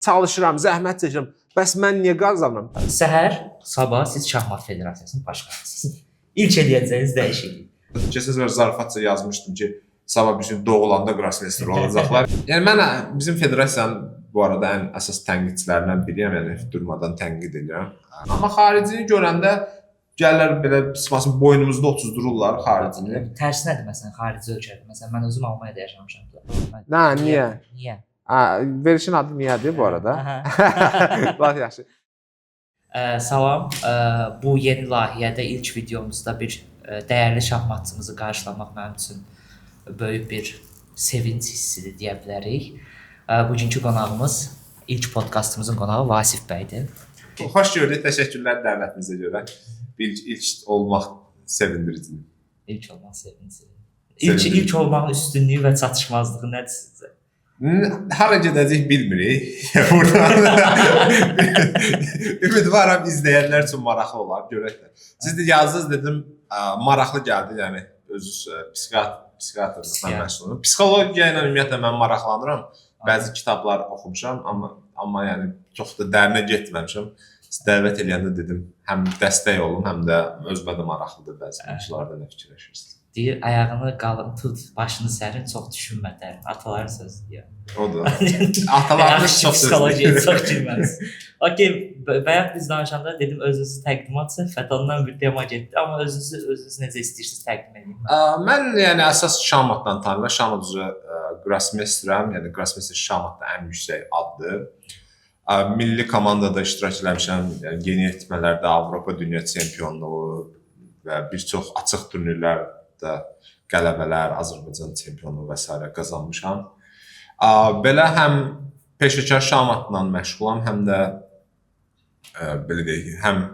Çalışıram, zəhmət çəkirəm. Bəs mən niyə qazanıram? Səhər, sabah siz Şahmat Federasiyasının başqanısınız. İlk eləyəcəyiniz dəyişiklik. Keçən səfər zarafatca yazmışdım ki, sabah bir gün doğulanda qrosmeyster olacaqlar. Yəni mən bizim federasiyanın bu arada ən əsas tənqidçilərindən biriyəm, yəni durmadan tənqid edirəm. Amma xaricini görəndə gəlirlər belə sımasın boynumuzda otuzdururlar xaricini. Tərsinədir məsələn xarici ölkədə. Məsələn mən özüm Almaniyada yaşamışam. Nə, niyə? Niyə? Ha, verilişin adı niyədir bu arada? Aha. Lap yaxşı. Salam. Bu yeni layihədə ilk videomuzda bir dəyərli şahmatçımızı qarşılamaq mənim üçün böyük bir sevinc hissidir deyə bilərik. Bugünkü qonağımız ilk podkastımızın qonağı Vasif bəydir. Xoş gördük, təşəkkürlər dəvətinizə görə. Bir ilk olmaq sevindiricidir. İlk olmaq sevincidir. İlk Sevindirici. ilk olmağın üstünlüyü və çatışmazlığı nədir sizcə? Hara gedəcəyik bilmirik. Buradan ümidvaram izləyənlər üçün maraqlı olar, görək də. Siz də yazdınız dedim, maraqlı gəldi, yəni özünüz psixiatrlıqla Psixiatr. məşğulum. Psixologiya ilə ümumiyyətlə mən maraqlanıram. Bəzi kitablar oxumuşam, amma yəni çox da dərinə getməmişəm. Siz dəvət eləyəndə dedim, həm dəstək olum, həm də özümə də maraqlıdır bəzi mövzularda nə fikirləşirsiniz. Deyir, ayağını qalın tut, başını sərin, çox düşünmə dərin. Ataların sözüdür ya. Odur. Atalarımız Yaxşı çox psixologiyaya sözlü. çox girməz. Okey, bayaq biz danışanda dedim özünüzü təqdimat söhbət ondan bir tema getdi, amma özünüzü necə istəyirsiniz təqdim edin. Mən yəni əsas şahmatdan tanınıram. Şahmat üzrə qrosmeysterəm, yəni qrosmeyster şahmatda ən yüksək addır. Milli komandada iştirak eləmişəm. Yəni yeniyetmələrdə Avropa dünya çempionluğu və bir çox açıq turnirlərdə qələbələr, Azərbaycan çempionluğu və s. qazanmışam. Belə həm peşəkar şahmatla məşğulam, həm də belə deyək, həm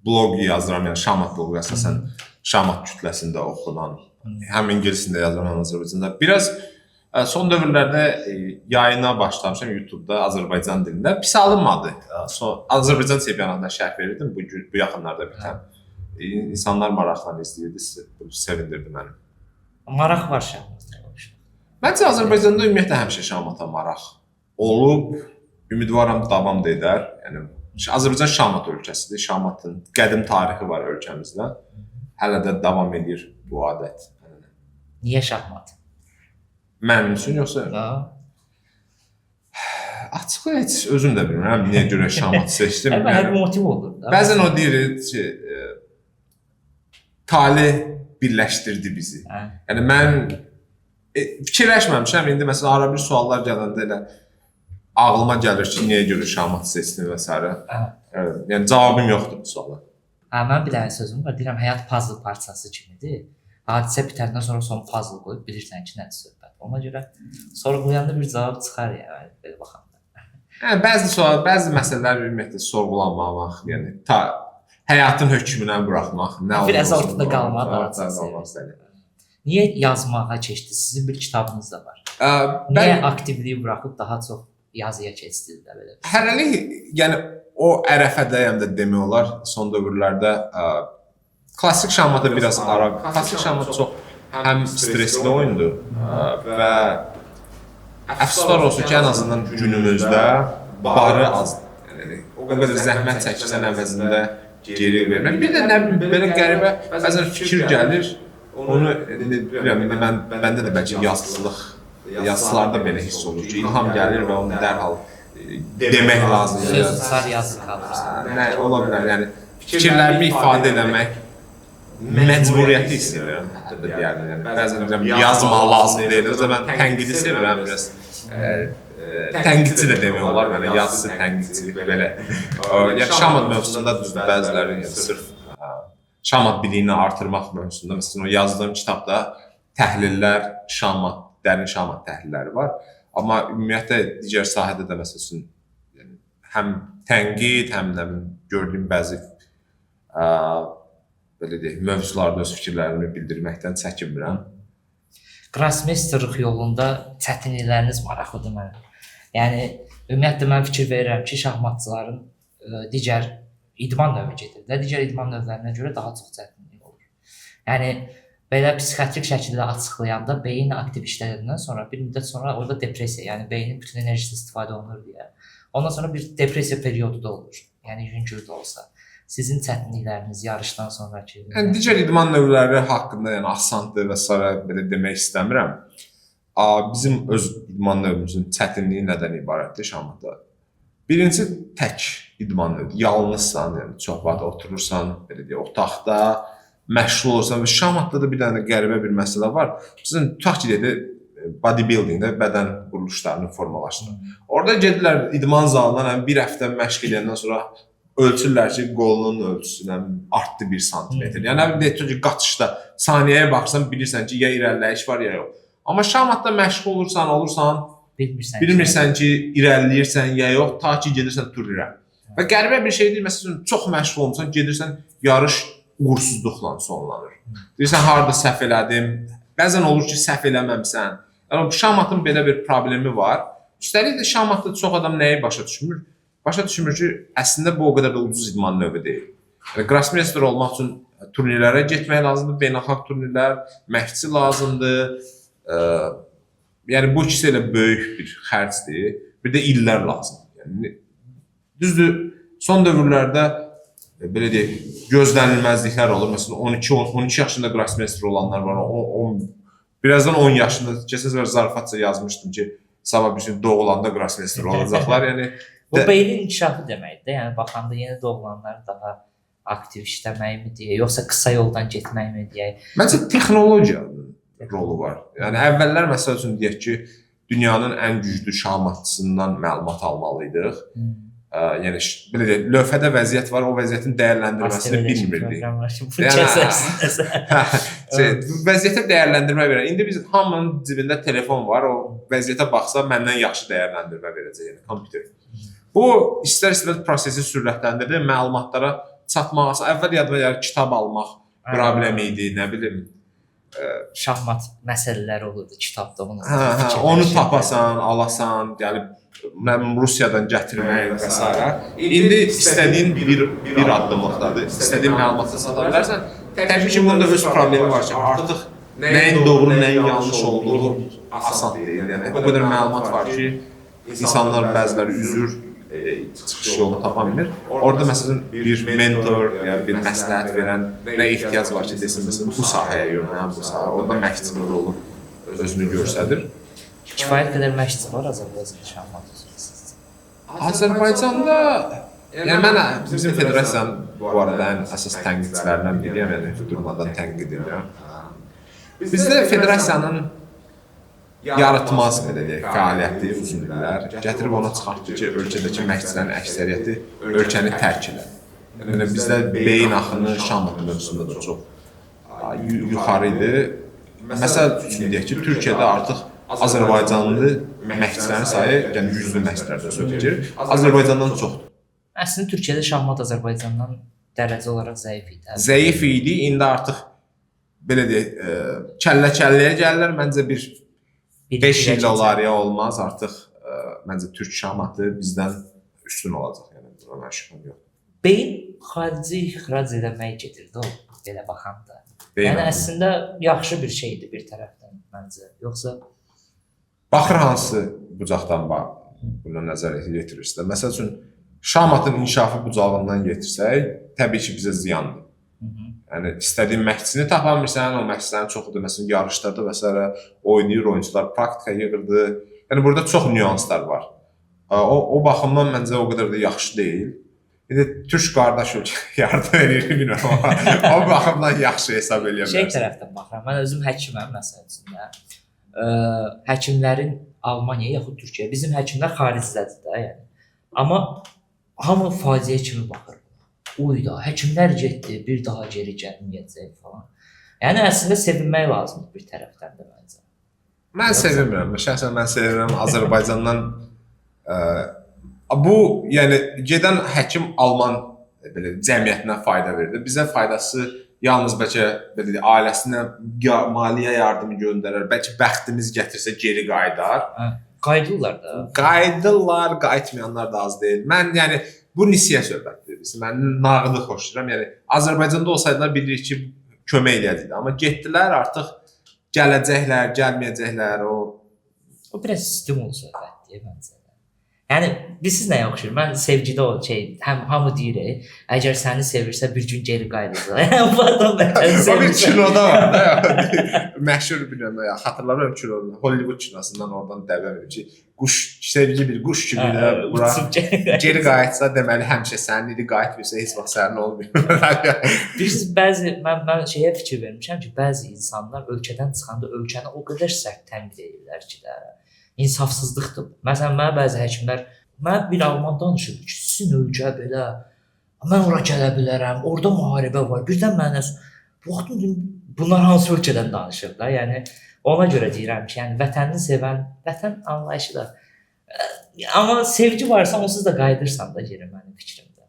bloq yazıram, yəni şahmat bloqu əsasən şahmat kütləsində oxunan, həm ingilisində yazıram, həm Azərbaycanda. Biraz son dövrlərdə yayına başlamışam YouTube-da Azərbaycan dilində. Pis alınmadı. Son Azərbaycan çempionatına şərh verirdim bu gün, bu yaxınlarda bitən. İnsanlar maraqla izləyirdi, bu sevindirdi məni. Maraq var şahmatda. Məncə Azərbaycanda ümumiyyətlə həmişə şahmata maraq olub. Ümidvaram davam da edər. Yəni Azərbaycan şahmat ölkəsidir. Şahmatın qədim tarixi var ölkəmizdə. Hələ də davam edir bu adət. Niyə şahmat? Mənim üçün yoxsa Ha? açığı heç özüm də bilmirəm niyə görə şahmat seçdim. Əlbəttə hər Yəni, bir motiv olur da. bəzən o deyir ki, talih birləşdirdi bizi. Hə. Yəni mən fikirləşməmişəm. İndi məsələn ara bir suallar gələndə elə ağlıma gəlir ki, niyə görə şahmat seçdim və s. Hə. Yəni cavabım yoxdur bu suala. Hə, mənim bir dənə sözüm var. Deyirəm həyat puzzle parçası kimidir. Hadisə bitəndən sonra son puzzle qoyub bilirsən ki, nədir söhbət. Ona görə sorğulayanda bir cavab çıxar yəni belə baxanda. Yəni bəzi sual, bəzi məsələlər ümumiyyətlə sorğulanmamaq, yəni ta həyatın hökmünə buraxmaq, nə Biraz olursa ortada olsun, qalmaq daha ortada çox qalmaq sevirəm. bəli. Niyə yazmağa keçdiniz? Sizin bir kitabınız da var. Mən Niyə aktivliyi buraxıb daha çox yazıya keçdiniz də belə? hələlik yəni o ərəfədəyəm də demək olar son dövrlərdə klassik şahmata biraz ara. Klassik şahmat çox həm stressli oyundur və əfsuslar olsun ki, ən azından günümüzdə barı azdır. Yəni o qədər zəhmət çəkirsən əvəzində geri vermək. Bir də nə bilim belə qəribə bəzən fikir gəlir, onu indi bilmirəm, indi mən məndə də bəlkə yazılıq, yazılarda belə hiss olur ki, ilham gəlir və onu dərhal demək lazımdır. Söz uçar, yazı qalır. Nə ola bilər, yəni fikirlərimi ifadə eləmək məcburiyyəti hiss edirəm, hətta da deyərdim. Yəni bəzən deyirəm yazmaq lazım deyil. Özə mən tənqidi sevirəm biraz. Tənqidçi də demək olar, belə yazıcı, tənqidçi belə. Yəni şahmat mövzusunda düzdür, bəziləri yəni sırf şahmat biliyini artırmaq mövzusunda, məsələn o yazdığım kitabda təhlillər, şahmat, dərin şahmat təhlilləri var. Amma ümumiyyətlə digər sahədə də məsəl üçün yəni, həm tənqid, həm də gördüyüm bəzi belə deyək, mövzularda öz fikirlərimi bildirməkdən çəkinmirəm. Qrosmeysterlik yolunda çətinlikləriniz maraqlıdır mənə. Yəni ümumiyyətlə mən fikir verirəm ki, şahmatçıların digər idman növü gedir də, digər idman növlərinə görə daha çox çətinlik olur. Yəni belə psixiatrik şəkildə açıqlayanda beyin aktiv işlədəndən sonra bir müddət sonra orada depressiya, yəni beynin bütün enerjisi istifadə olunur deyə Ondan sonra bir depressiya periodu da olur. Yəni yüngül də olsa. Sizin çətinlikləriniz yarışdan sonrakı. Yəni digər idman növləri haqqında, yəni asandır və sairə belə demək istəmirəm. Bizim öz idman növümüzün çətinliyi nədən ibarətdir şahmatda? Birincisi tək idman növüdür. Yalnızsan, yəni çox vaxt oturursan, belə deyək, otaqda məşğul olursan və şahmatda da bir dənə qəribə bir məsələ var. Bizim tutaq ki, deyək, bodybuildingdə bədən quruluşlarını formalaşdırır. Orada gedirlər idman zalına, yəni bir həftə məşq edəndən sonra ölçürlər ki, qolunun ölçüsü artdı 1 santimetr. Yəni deyək ki, qaçışda saniyəyə baxsan bilirsən ki, ya irəliləyiş var, ya yox. Amma şahmatda məşğul olursan, bilmirsən ki, irəliləyirsən ya yox, ta ki gedirsən turnirə. Və qəribə bir şeydir, məsələn, çox məşğul olmusan, gedirsən yarış uğursuzluqla sonlanır. Deyirsən harda səhv elədim. Bəzən olur ki, səhv eləməmsən. Yəni şahmatın belə bir problemi var. Üstəlik də şahmatda çox adam nəyi başa düşmür? Başa düşmür ki, əslində bu o qədər də ucuz idman növü deyil. Yəni qrossmeyster olmaq üçün turnirlərə getmək lazımdır, beynəlxalq turnirlər, məşqçi lazımdır. Yəni bu ikisi elə böyük bir xərcdir. Bir də illər lazımdır. Yəni düzdür, son dövrlərdə belə deyək, gözlənilməzliklər olur. Məsələn, 12 yaşında qrossmeyster olanlar var. Birazdan 10 yaşında, keçən səfər zarafatca yazmışdım ki, sabah bir gün doğulanda qrossmeyster olacaqlar. Yəni bu beynin inkişafı deməkdir də. Yəni baxanda yeni doğulanlar daha aktiv işləməyimi deyək, yoxsa qısa yoldan getməyimi deyək. Məncə texnologiyanın rolu var. Yəni əvvəllər məsəl üçün deyək ki, dünyanın ən güclü şahmatçısından məlumat almalıydıq. Yəni belə deyək, lövhədə vəziyyət var, o vəziyyətin dəyərləndirməsini bilmirdik. Yəni vəziyyətə dəyərləndirmə verər. İndi biz hamının cibində telefon var, o vəziyyətə baxsa məndən yaxşı dəyərləndirmə verəcək, yəni kompüter. Bu istər-istəməz prosesi sürətləndirdi, məlumatlara çatmaq. Əvvəl yadıma gəlir kitab almaq problem idi, nə bilim. Şahmat məsələləri olurdu kitabda onu. Onu tapasan, alasan, gəlib Rusiyadan gətirmək və s. İndi istədiyin bir addımlıqdadır. İstədiyin məlumatı sata bilərsən. Təbii ki, bunda öz problemi var ki, artıq nəyin doğru, nəyin yanlış olduğu asan deyil. Yəni o qədər məlumat var ki, insanlar bəziləri üzür, çıxış yolunu tapa bilmir. Orada məsələn bir mentor, yəni bir məsləhət verən nə ehtiyac var ki, desin məsələn bu sahəyə yönələn, bu sahə. Orada məşqçinin rolu özünü göstərir. Kifayət qədər məşqçi var Azərbaycanda şahmat üzrə sizcə? Azərbaycanda, yəni mən bizim federasiyanın bu arada ən əsas tənqidçilərindən biriyəm, yəni durmadan tənqid edirəm. Bizdə federasiyanın yaratmaz belə deyək, fəaliyyəti uzun illər gətirib ona çıxartdı ki, ölkədəki məşqçilərin əksəriyyəti ölkəni tərk elədi. Yəni bizdə beyin axını şahmat mövzusunda da çox yuxarı idi. Məsəl üçün deyək ki, Türkiyədə artıq Azərbaycanlı məşqçilərin sayı, yəni güclü məşqçilərdən söhbət gedir, Azərbaycandan çoxdur. Əslində Türkiyədə şahmat Azərbaycandan dərəcə olaraq zəif idi. Zəif idi, indi artıq belə deyək, kəllə-kəlləyə gəlirlər. Məncə bir 5 il olar ya olmaz, artıq məncə türk şahmatı bizdən üstün olacaq. Yəni buna mən şübhəm yoxdur. Beyin xarici ixrac eləməyə gedirdi o belə baxanda. Yəni əslində yaxşı bir şeydir bir tərəfdən məncə. Yoxsa baxır hansı bucaqdan buna nəzər yetirirsə. Məsəl üçün şahmatın inkişafı bucağından yetirsək, təbii ki bizə ziyandır. Yəni istədiyin məşqçini tapa bilmirsən, o məşqçilərin çoxudur, məsələn yarışlarda və s. oynayır oyunçular, praktika yığırdı. Yəni burada çox nüanslar var. O baxımdan məncə o qədər də yaxşı deyil. İndi türk qardaş ölkə yardım edir, bilmirəm. O baxımdan yaxşı hesab eləyə bilərsən. Şey tərəfdən baxıram. Mən özüm həkiməm məsəl üçün də. Həkimlərin Almaniyaya yaxud Türkiyəyə, bizim həkimlər xaricdədir də, yəni. Amma hamı faciə kimi baxır. Uy da, həkimlər getdi, bir daha geri gəlməyəcək falan. Yəni əslində sevinmək lazımdır bir tərəfdən də məncə. Mən sevinmirəm. Şəxsən mən sevinirəm Azərbaycandan. Bu, yəni gedən həkim Alman belə cəmiyyətinə fayda verdi. Bizə faydası yalnız bəlkə belə deyək, ailəsinə maliyyə yardımı göndərər, bəlkə bəxtimiz gətirsə geri qayıdar. Hə, qayıdırlar da. Qayıdırlar, qayıtmayanlar da az deyil. Mən yəni bu nisyə söhbətdir. Mən nağılı xoşlayıram. Yəni Azərbaycanda olsaydılar bilirik ki, kömək eləyəcəkdi. Amma getdilər, artıq gələcəklər, gəlməyəcəklər. O biraz stimul söhbətdir məncə. Yəni bilirsiniz nəyə oxşayır? Mən sevgidə o şey, həm hamı deyir, əgər səni sevirsə bir gün geri qayıdacaq. Yəni bu adam vətəni O bir sevirsə. kinoda var da. Məşhur bilmirəm ya, xatırlamıram kinonu. Hollywood kinosundan oradan dəvə verir ki, quş sevgi bir quş kimi də bura uçub geri qayıdacaq. geri qayıtsa deməli həmişə sənin idi, qayıtmırsa heç vaxt sənin olmuyor. Bilirsiniz bəzi mən şeyə fikir vermişəm ki, bəzi insanlar ölkədən çıxanda ölkəni o qədər sərt tənqid edirlər ki də insafsızlıqdır. Məsələn, mənə bəzi həkimlər, mənə bir alman danışır ki, sizin ölkə belə, mən ora gələ bilərəm, orada müharibə var. Birdən mənə baxdım dedim, bunlar hansı ölkədən danışır da? Yəni ona görə deyirəm ki, yəni vətənini sevən, vətən anlayışı da amma sevgi varsa onsuz da qayıdırsan da geri mənim fikrimdə.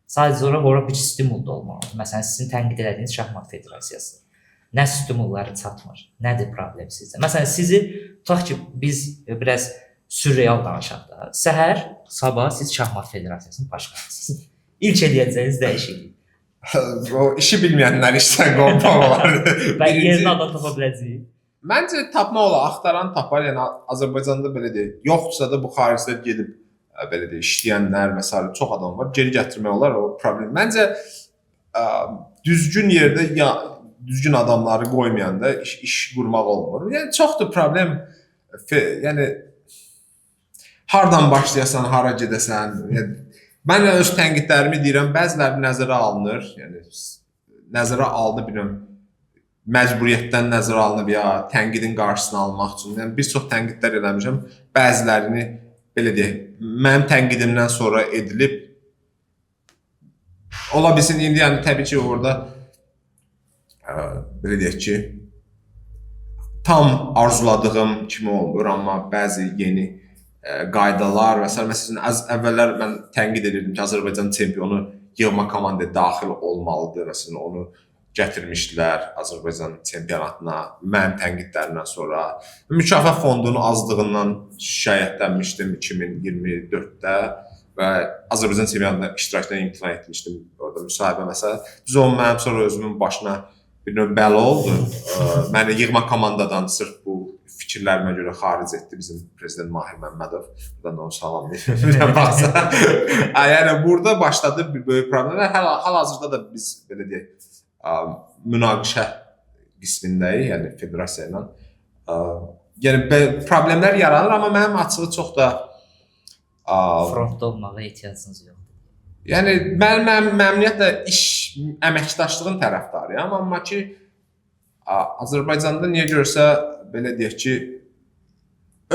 Sadəcə olaraq ora bir stimul da olmalıdır. Məsələn, sizin tənqid elədiyiniz Şahmat Federasiyası. Nə stimulları çatmır? Nədir problem sizdə? Məsələn, sizi tutaq ki, biz biraz sürreal danışaq da. Səhər, sabah siz Şahmat Federasiyasının başqanısınız. İlk eləyəcəyiniz dəyişiklik. O işi bilməyənlər işdən qovmaq olar. Və yerinə adam tapa biləcəyik. Məncə tapmaq olar, axtaran tapar. Yəni Azərbaycanda belə deyək, yoxdursa da bu xaricdə gedib belə deyək, işləyənlər və sairə çox adam var. Geri gətirmək olar o problem. Məncə düzgün yerdə ya düzgün adamları qoymayanda iş qurmaq olmur. Yəni çoxdur problem. Yəni hardan başlayasan, hara gedəsən. Yəni mən öz tənqidlərimi deyirəm, bəziləri nəzərə alınır. Yəni nəzərə alınır bilmirəm, məcburiyyətdən nəzərə alınıb ya tənqidin qarşısını almaq üçün. Yəni bir çox tənqidlər eləmişəm. Bəzilərini belə deyək, mənim tənqidimdən sonra edilib. Ola bilsin indi yəni təbii ki orada belə deyək ki, tam arzuladığım kimi olmur, amma bəzi yeni qaydalar və sair, məsələn, əvvəllər mən tənqid edirdim ki, Azərbaycan çempionu yığma komandaya daxil olmalıdır. Məsələn, onu gətirmişdilər Azərbaycan çempionatına mənim tənqidlərimdən sonra. Mükafat fondunun azlığından şikayətlənmişdim 2024-də və Azərbaycan çempionatında iştirakdan imtina etmişdim. Orada müsahibə məsələ. Düz o mənim sonra özümün başına bir növ bəla oldu. Məni yığma komandadan sırf bu fikirlərimə görə xaric etdi bizim prezident Mahir Məmmədov. Buradan da onu salamlayıram. Baxsa. Yəni burada başladı bir böyük problemlər. Hal-hazırda da biz belə deyək, münaqişə qismindəyik, yəni federasiya ilə. Yəni problemlər yaranır, amma mənim açığı çox da frontda olmağa ehtiyacınız yoxdur. Yəni mən məmnuniyyətlə iş əməkdaşlığın tərəfdarıyam, amma ki Azərbaycanda niyə görsə belə deyək ki,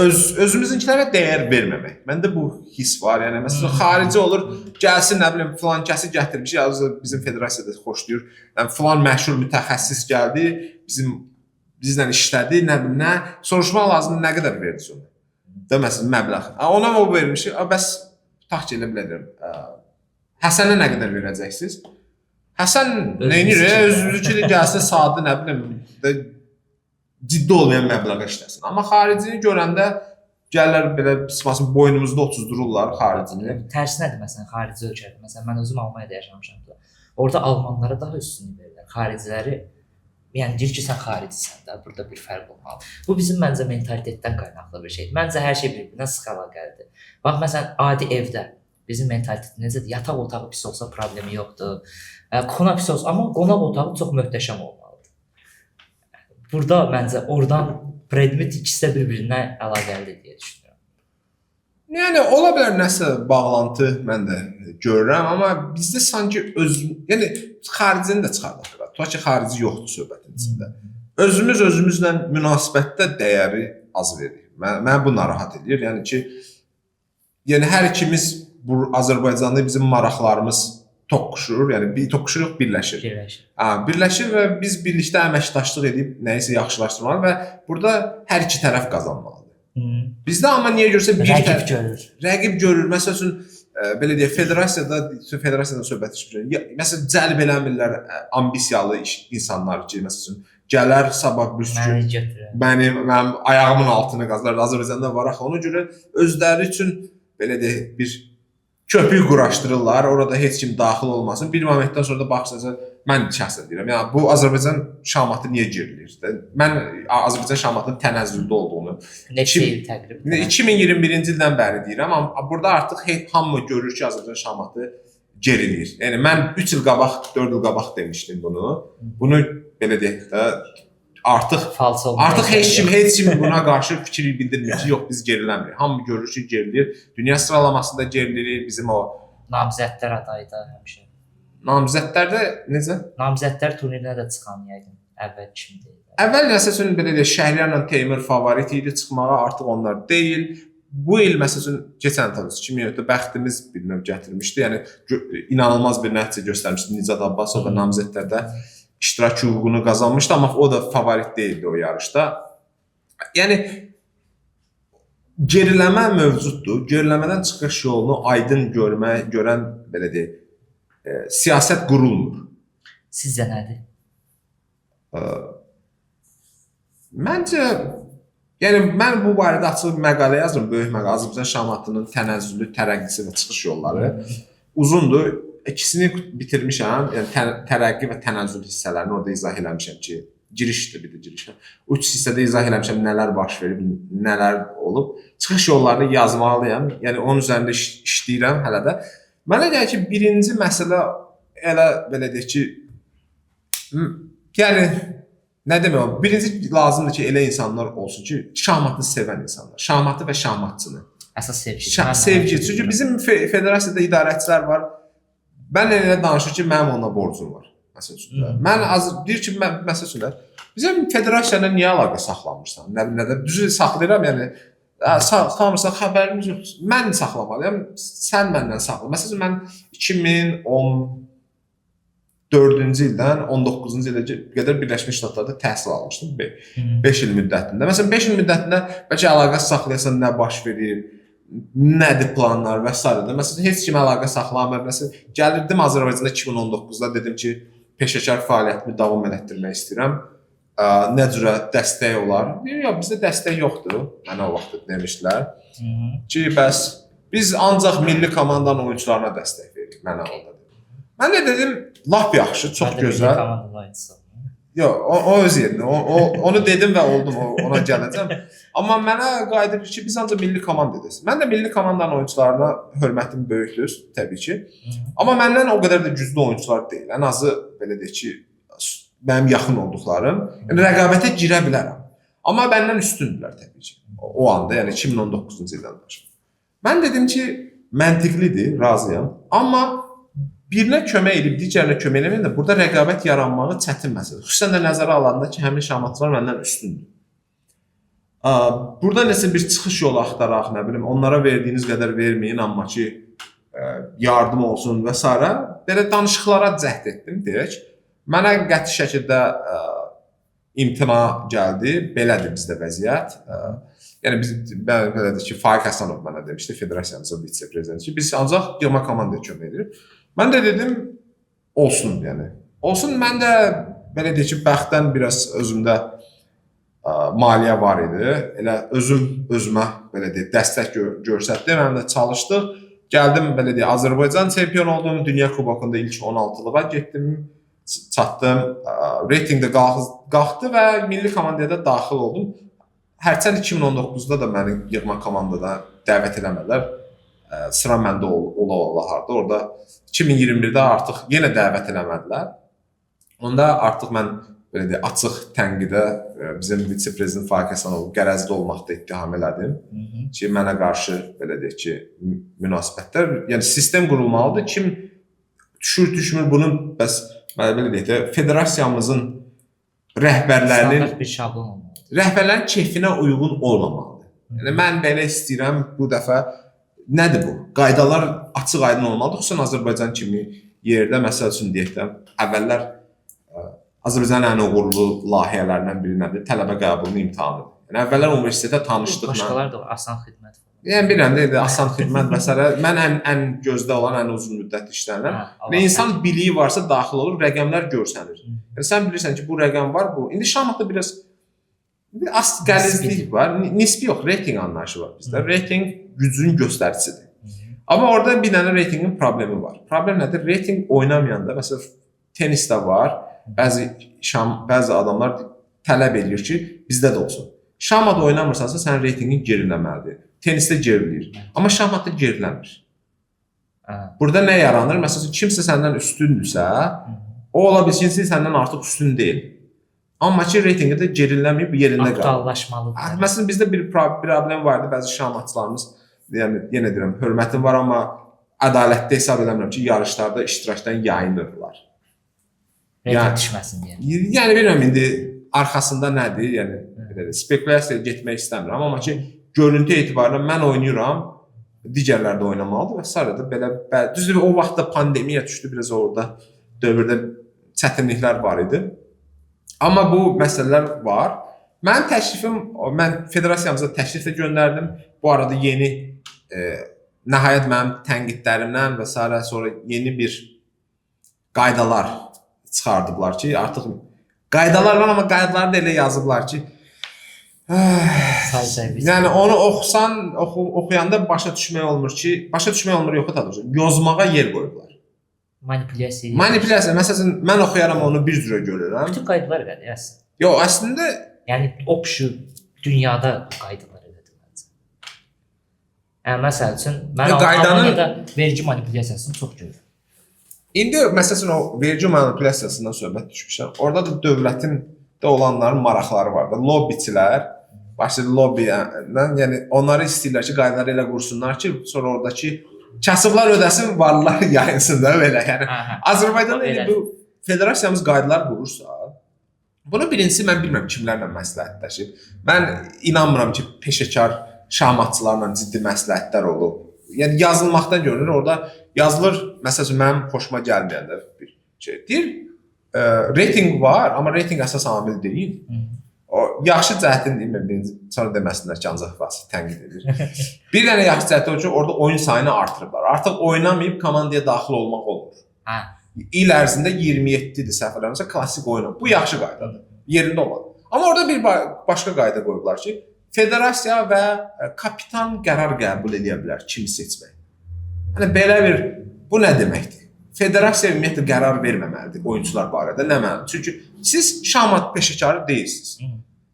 özümüzünkilərə dəyər verməmək. Məndə bu his var. Yəni məsələn xarici olur, gəlsin nə bilim filan kəsi gətirmiş, ya bizim federasiyada xoşlayır. Yəni filan məşhur mütəxəssis gəldi, bizlə işlədi, nə bilim nə, soruşmaq lazımdır nə qədər verdiniz ona. Da məsələn məbləğ. Ona o vermiş, bəs tutaq ki elə belə deyirəm. Həsənə nə qədər verəcəksiniz? Həsən nə edir? Özünüzü gəlsin sadə nə bilim də ciddi olmayan məbləğə işləsin. Amma xaricini görəndə gəlirlər belə sımasın boynumuzda otuzdururlar xaricini. Tərsinədir məsələn xarici ölkədə. Məsələn mən özüm Almaniyada yaşamışam da. Orada almanlara daha üstünlük verirlər. Xariciləri, yəni deyir ki, sən xaricisən də, burada bir fərq olmalı. Bu bizim məncə mentalitetdən qaynaqlı bir şeydir. Məncə hər şey bir-birinə sıx əlaqəlidir. Bax məsələn adi evdə bizim mentalitet necədir? Yataq otağı pis olsa problemi yoxdur. Qonaq pis olsa, amma qonaq otağı çox möhtəşəm olmalıdır. Burada məncə oradan predmet ikisi də bir-birinə əlaqəlidir deyə düşünürəm. Yəni ola bilər nəsə bağlantı mən də görürəm, amma bizdə sanki yəni xaricini də çıxardaq. Tutaq ki, xarici yoxdur söhbətin içində. Özümüz özümüzlə münasibətdə dəyəri az veririk. Mənə bu narahat edir. Yəni ki, yəni hər ikimiz bu Azərbaycanda bizim maraqlarımız toqquşur, yəni bir toqquşuruq, birləşir. Birləşir. Birləşir və biz birlikdə əməkdaşlıq edib nəyisə yaxşılaşdırmalı və burada hər iki tərəf qazanmalıdır. Bizdə amma niyə görsə bir rəqib görür. Rəqib görür. Məsəl üçün belə deyək, federasiyadan söhbət etmişəm. Məsələn, cəlb eləmirlər ambisiyalı insanlar ki, məsəl üçün gələr sabah bir gün mənim ayağımın altını qazlar. Azərbaycanda var axı. Ona görə özləri üçün belə deyək, bir Köpük quraşdırırlar, orada heç kim daxil olmasın. Bir momentdən sonra da baxırsan, mən şəxsən deyirəm, yəni bu Azərbaycan şahmatı niyə gerilir? Mən Azərbaycan şahmatının tənəzzüldə olduğunu Neçə il təqribən? 2021-ci ildən bəri deyirəm, amma burada artıq hamı görür ki, Azərbaycan şahmatı gerilir. Yəni mən 3 il qabaq, 4 il qabaq demişdim bunu. Bunu belə deyək də artıq heç kim buna qarşı fikir bildirmir ki, yox biz geriləmirik. Hamı görür ki, gerilir. Dünya sıralamasında gerilirik. Bizim o namizədlər adayı da həmişə. Namizədlərdə necə? Namizədlər turnirinə də çıxan yəqin əvvəl kimdir? Əvvəl məsəl üçün belə deyək, Şəhriyarla Teymur favorit idi çıxmağa, artıq onlar deyil. Bu il məsəl üçün keçən il 2024-də bəxtimiz bir növ gətirmişdi. Yəni inanılmaz bir nəticə göstərmişdi Nicat Abbasov da namizədlərdə iştirak hüququnu qazanmışdı, amma o da favorit deyildi o yarışda. Yəni geriləmə mövcuddur. Geriləmədən çıxış yolunu aydın görən belə deyək, siyasət qurulmur. Sizcə nədir? Məncə, yəni mən bu barədə açıq məqalə yazıram, böyük məqalə. Azərbaycan şahmatının tənəzzülü, tərəqqisi və çıxış yolları uzundur. İkisini bitirmişəm. Yəni tərəqqi və tənəzzül hissələrini orada izah eləmişəm ki, girişdir, bir də giriş. Üç hissədə izah eləmişəm nələr baş verib, nələr olub. Çıxış yollarını yazmalıyam. Yəni onun üzərində işləyirəm hələ də. Mənə gəlir ki, birinci məsələ elə belə deyək ki, yəni nə demək o? Birinci lazımdır ki, elə insanlar olsun ki, şahmatı sevən insanlar. Şahmatı və şahmatçını. Əsas sevgi. Sevgi. Çünki bizim federasiyada idarəçilər var. Mən elə danışır ki, mənim ona borcum var. Məsəl üçün də. Mən az deyir ki, mən məsəl üçün də bizim federasiya ilə niyə əlaqə saxlamırsan? Nə bilim, nədə düzü saxlayıram, yəni saxlamırsan, xəbərimiz yoxdur. Mən saxlamalıyam, sən məndən saxla. Məsəl üçün mən 2014-cü ildən 19-cu ilə qədər Birləşmiş Ştatlarda təhsil almışdım 5 il müddətində. Məsələn 5 il müddətində bəlkə əlaqə saxlayasan nə baş verir, nədir planlar və s. Məsələn heç kim əlaqə saxlamır. Məsələn gəlirdim Azərbaycanda 2019-da dedim ki, peşəkar fəaliyyətimi davam elətdirmək istəyirəm. Nə cürə dəstək olar? Yox, bizdə dəstək yoxdur. Mənə o vaxt demişdilər ki, bəs biz ancaq milli komandanın oyunçularına dəstək veririk. Mənə orada dedim. Mən də dedim, lap yaxşı, çox gözəl. Yox, o öz yerində. Onu dedim və oldum, ona gələcəm. Amma mənə qayıdır ki, biz ancaq milli komanda edəsiz. Mən də milli komandanın oyunçularına hörmətim böyükdür, təbii ki. Amma məndən o qədər də güclü oyunçular deyil. Ən azı, belə deyək ki, mənim yaxın olduqlarım. Yəni, rəqabətə girə bilərəm. Amma məndən üstündürlər təbii ki. O anda, yəni 2019-cu ildən danışıram. Mən dedim ki, məntiqlidir, razıyam. Amma birinə kömək edib, digərinə kömək eləməyəndə burada rəqabət yaranmağı çətin məsələdir. Xüsusən də nəzərə alanda ki, həmin şahmatçılar məndən üstündür. Burada nəsə bir çıxış yolu axtaraq, nə bilim, onlara verdiyiniz qədər verməyin, amma ki, yardım olsun və s. Belə danışıqlara cəhd etdim, deyək. Mənə qəti şəkildə imtina gəldi. Belədir bizdə vəziyyət. Yəni biz belə deyək ki, Faiq Həsənov mənə demişdi, federasiyamızın vitse-prezidenti ki, biz ancaq yığma komandaya kömək edirik. Mən də dedim, olsun, yəni. Olsun, mən də belə deyək ki, bəxtdən biraz özümdə maliyyə var idi. Elə özüm özümə belə deyək, dəstək göstərdim, həm də çalışdıq. Gəldim, belə deyək, Azərbaycan çempion oldum, Dünya Kubokunda ilk 16-lığa getdim, çatdım. Reytinqdə qalxdı və milli komandaya da daxil oldum. Hərçənd 2019-da da məni yığma komandada dəvət eləmədilər. Sıra məndə ola harda. Orada 2021-də artıq yenə dəvət eləmədilər. Onda artıq mən belə deyək, açıq tənqidə bizim vitse-prezident Faiq Həsənov qərəzli olmaqda ittiham elədim ki, mənə qarşı belə deyək ki, münasibətlər, yəni sistem qurulmalıdır. Kim düşür, düşmür, bunun bəs belə deyək də, federasiyamızın rəhbərlərinin standart bir şablon olmalıdır. Rəhbərlərin keyfinə uyğun olmamalıdır. Yəni mən belə istəyirəm bu dəfə. Nədir bu? Qaydalar açıq-aydın olmalıdır. Xüsusən Azərbaycan kimi yerdə, məsəl üçün deyək də, əvvəllər Azərbaycanın ən uğurlu layihələrindən biri nədir? Tələbə qəbulunun imtahanıdır. Yəni əvvəllər universitetə tanışdıqla. Başqalar da var, asan xidmət falan. Yəni bilirəm, deyir, asan xidmət və s. Mən ən gözdə olan, ən uzun müddət işlənən. Yəni insan biliyi varsa daxil olur, rəqəmlər görsənir. Yəni sən bilirsən ki, bu rəqəm var, bu. İndi şahmatda biraz az qəlizlik var. Nisbi yox, reytinq anlayışı var bizdə. Reytinq gücün göstəricisidir. Amma orada bir dənə reytinqin problemi var. Problem nədir? Reytinq oynamayanda, məsələn, tenisdə var. Bəzi adamlar tələb eləyir ki, bizdə də olsun. Şahmat oynamırsansa sənin reytinqin geriləməlidir. Tenisdə geriləyir. Amma şahmatda geriləmir. Burada nə yaranır? Məsələn, kimsə səndən üstündürsə, o ola bilsin ki, səndən artıq üstün deyil. Amma ki, reytinqi də geriləməyib, yerində qalır. Aktuallaşmalıdır. Məsələn, bizdə bir problem vardı. Bəzi şahmatçılarımız, yəni yenə deyirəm, hörmətim var, amma ədalətli hesab eləmirəm ki, yarışlarda iştirakdan yayınırdılar. Reytinq Yəni- düşməsin deyə. Yəni bilmirəm indi arxasında nədir, yəni belə də spekulyasiyaya getmək istəmirəm, amma ki, görüntü etibarilə mən oynayıram, digərləri də oynamalıdır və sairə də belə. Düzdür, o vaxtda pandemiya düşdü, biraz orada dövrdə çətinliklər var idi. Amma bu məsələlər var. Mənim təklifim, mən federasiyamıza təklif də göndərdim. Bu arada yeni nəhayət mənim tənqidlərimdən və sairə sonra yeni bir qaydalar çıxardıblar ki, artıq qaydalar var, amma qaydaları da elə yazıblar ki, yəni onu oxusan, oxuyanda başa düşmək olmur ki, başa düşmək olmur, yox da yozmağa yer qoyublar. Manipulyasiya. Manipulyasiya. Məsələn, mən oxuyaram onu bir cürə görürəm. Bütün qaydalar elədir əslində. Yox, əslində Yəni opşu dünyada bu qaydalar elədir məncə. Yəni məsəl üçün mən Almaniyada vergi manipulyasiyasını çox görürəm. İndi məsəl üçün o vergi manipulyasiyasından söhbət düşmüşəm. Orada da dövlətin də olanların maraqları var da. Lobbiçilər, başlı lobbidən, yəni onları istəyirlər ki, qaydaları elə qursunlar ki, sonra oradakı kasıblar ödəsin, varlılar yayınsın da belə. Yəni Azərbaycanda indi bu federasiyamız qaydalar qurursa, bunu birincisi mən bilmirəm kimlərlə məsləhətləşib. Mən inanmıram ki, peşəkar şahmatçılarla ciddi məsləhətlər olub. Yəni yazılmaqdan görünür, orada yazılır, məsəl üçün mənim xoşuma gəlməyəndə bir şey deyir, reytinq var, amma reytinq əsas amil deyil. O yaxşı cəhətini deyim, birinci sonra deməsinlər ki, ancaq Vasif tənqid edir. Bir dənə yaxşı cəhəti o ki, orada oyun sayını artırıblar. Artıq oynamayıb komandaya daxil olmaq olmur. Hə. İl ərzində 27-dir səhv eləmirəmsə klassik oyun. Bu yaxşı qaydadır. Yerində olmalı. Amma orada bir başqa qayda qoyublar ki, federasiya və kapitan qərar qəbul edə bilər kimi seçmək. Yəni belə bir bu nə deməkdir? Federasiya ümumiyyətlə qərar verməməlidir oyunçular barədə, nə məna? Çünki siz şahmat peşəkarı deyilsiniz.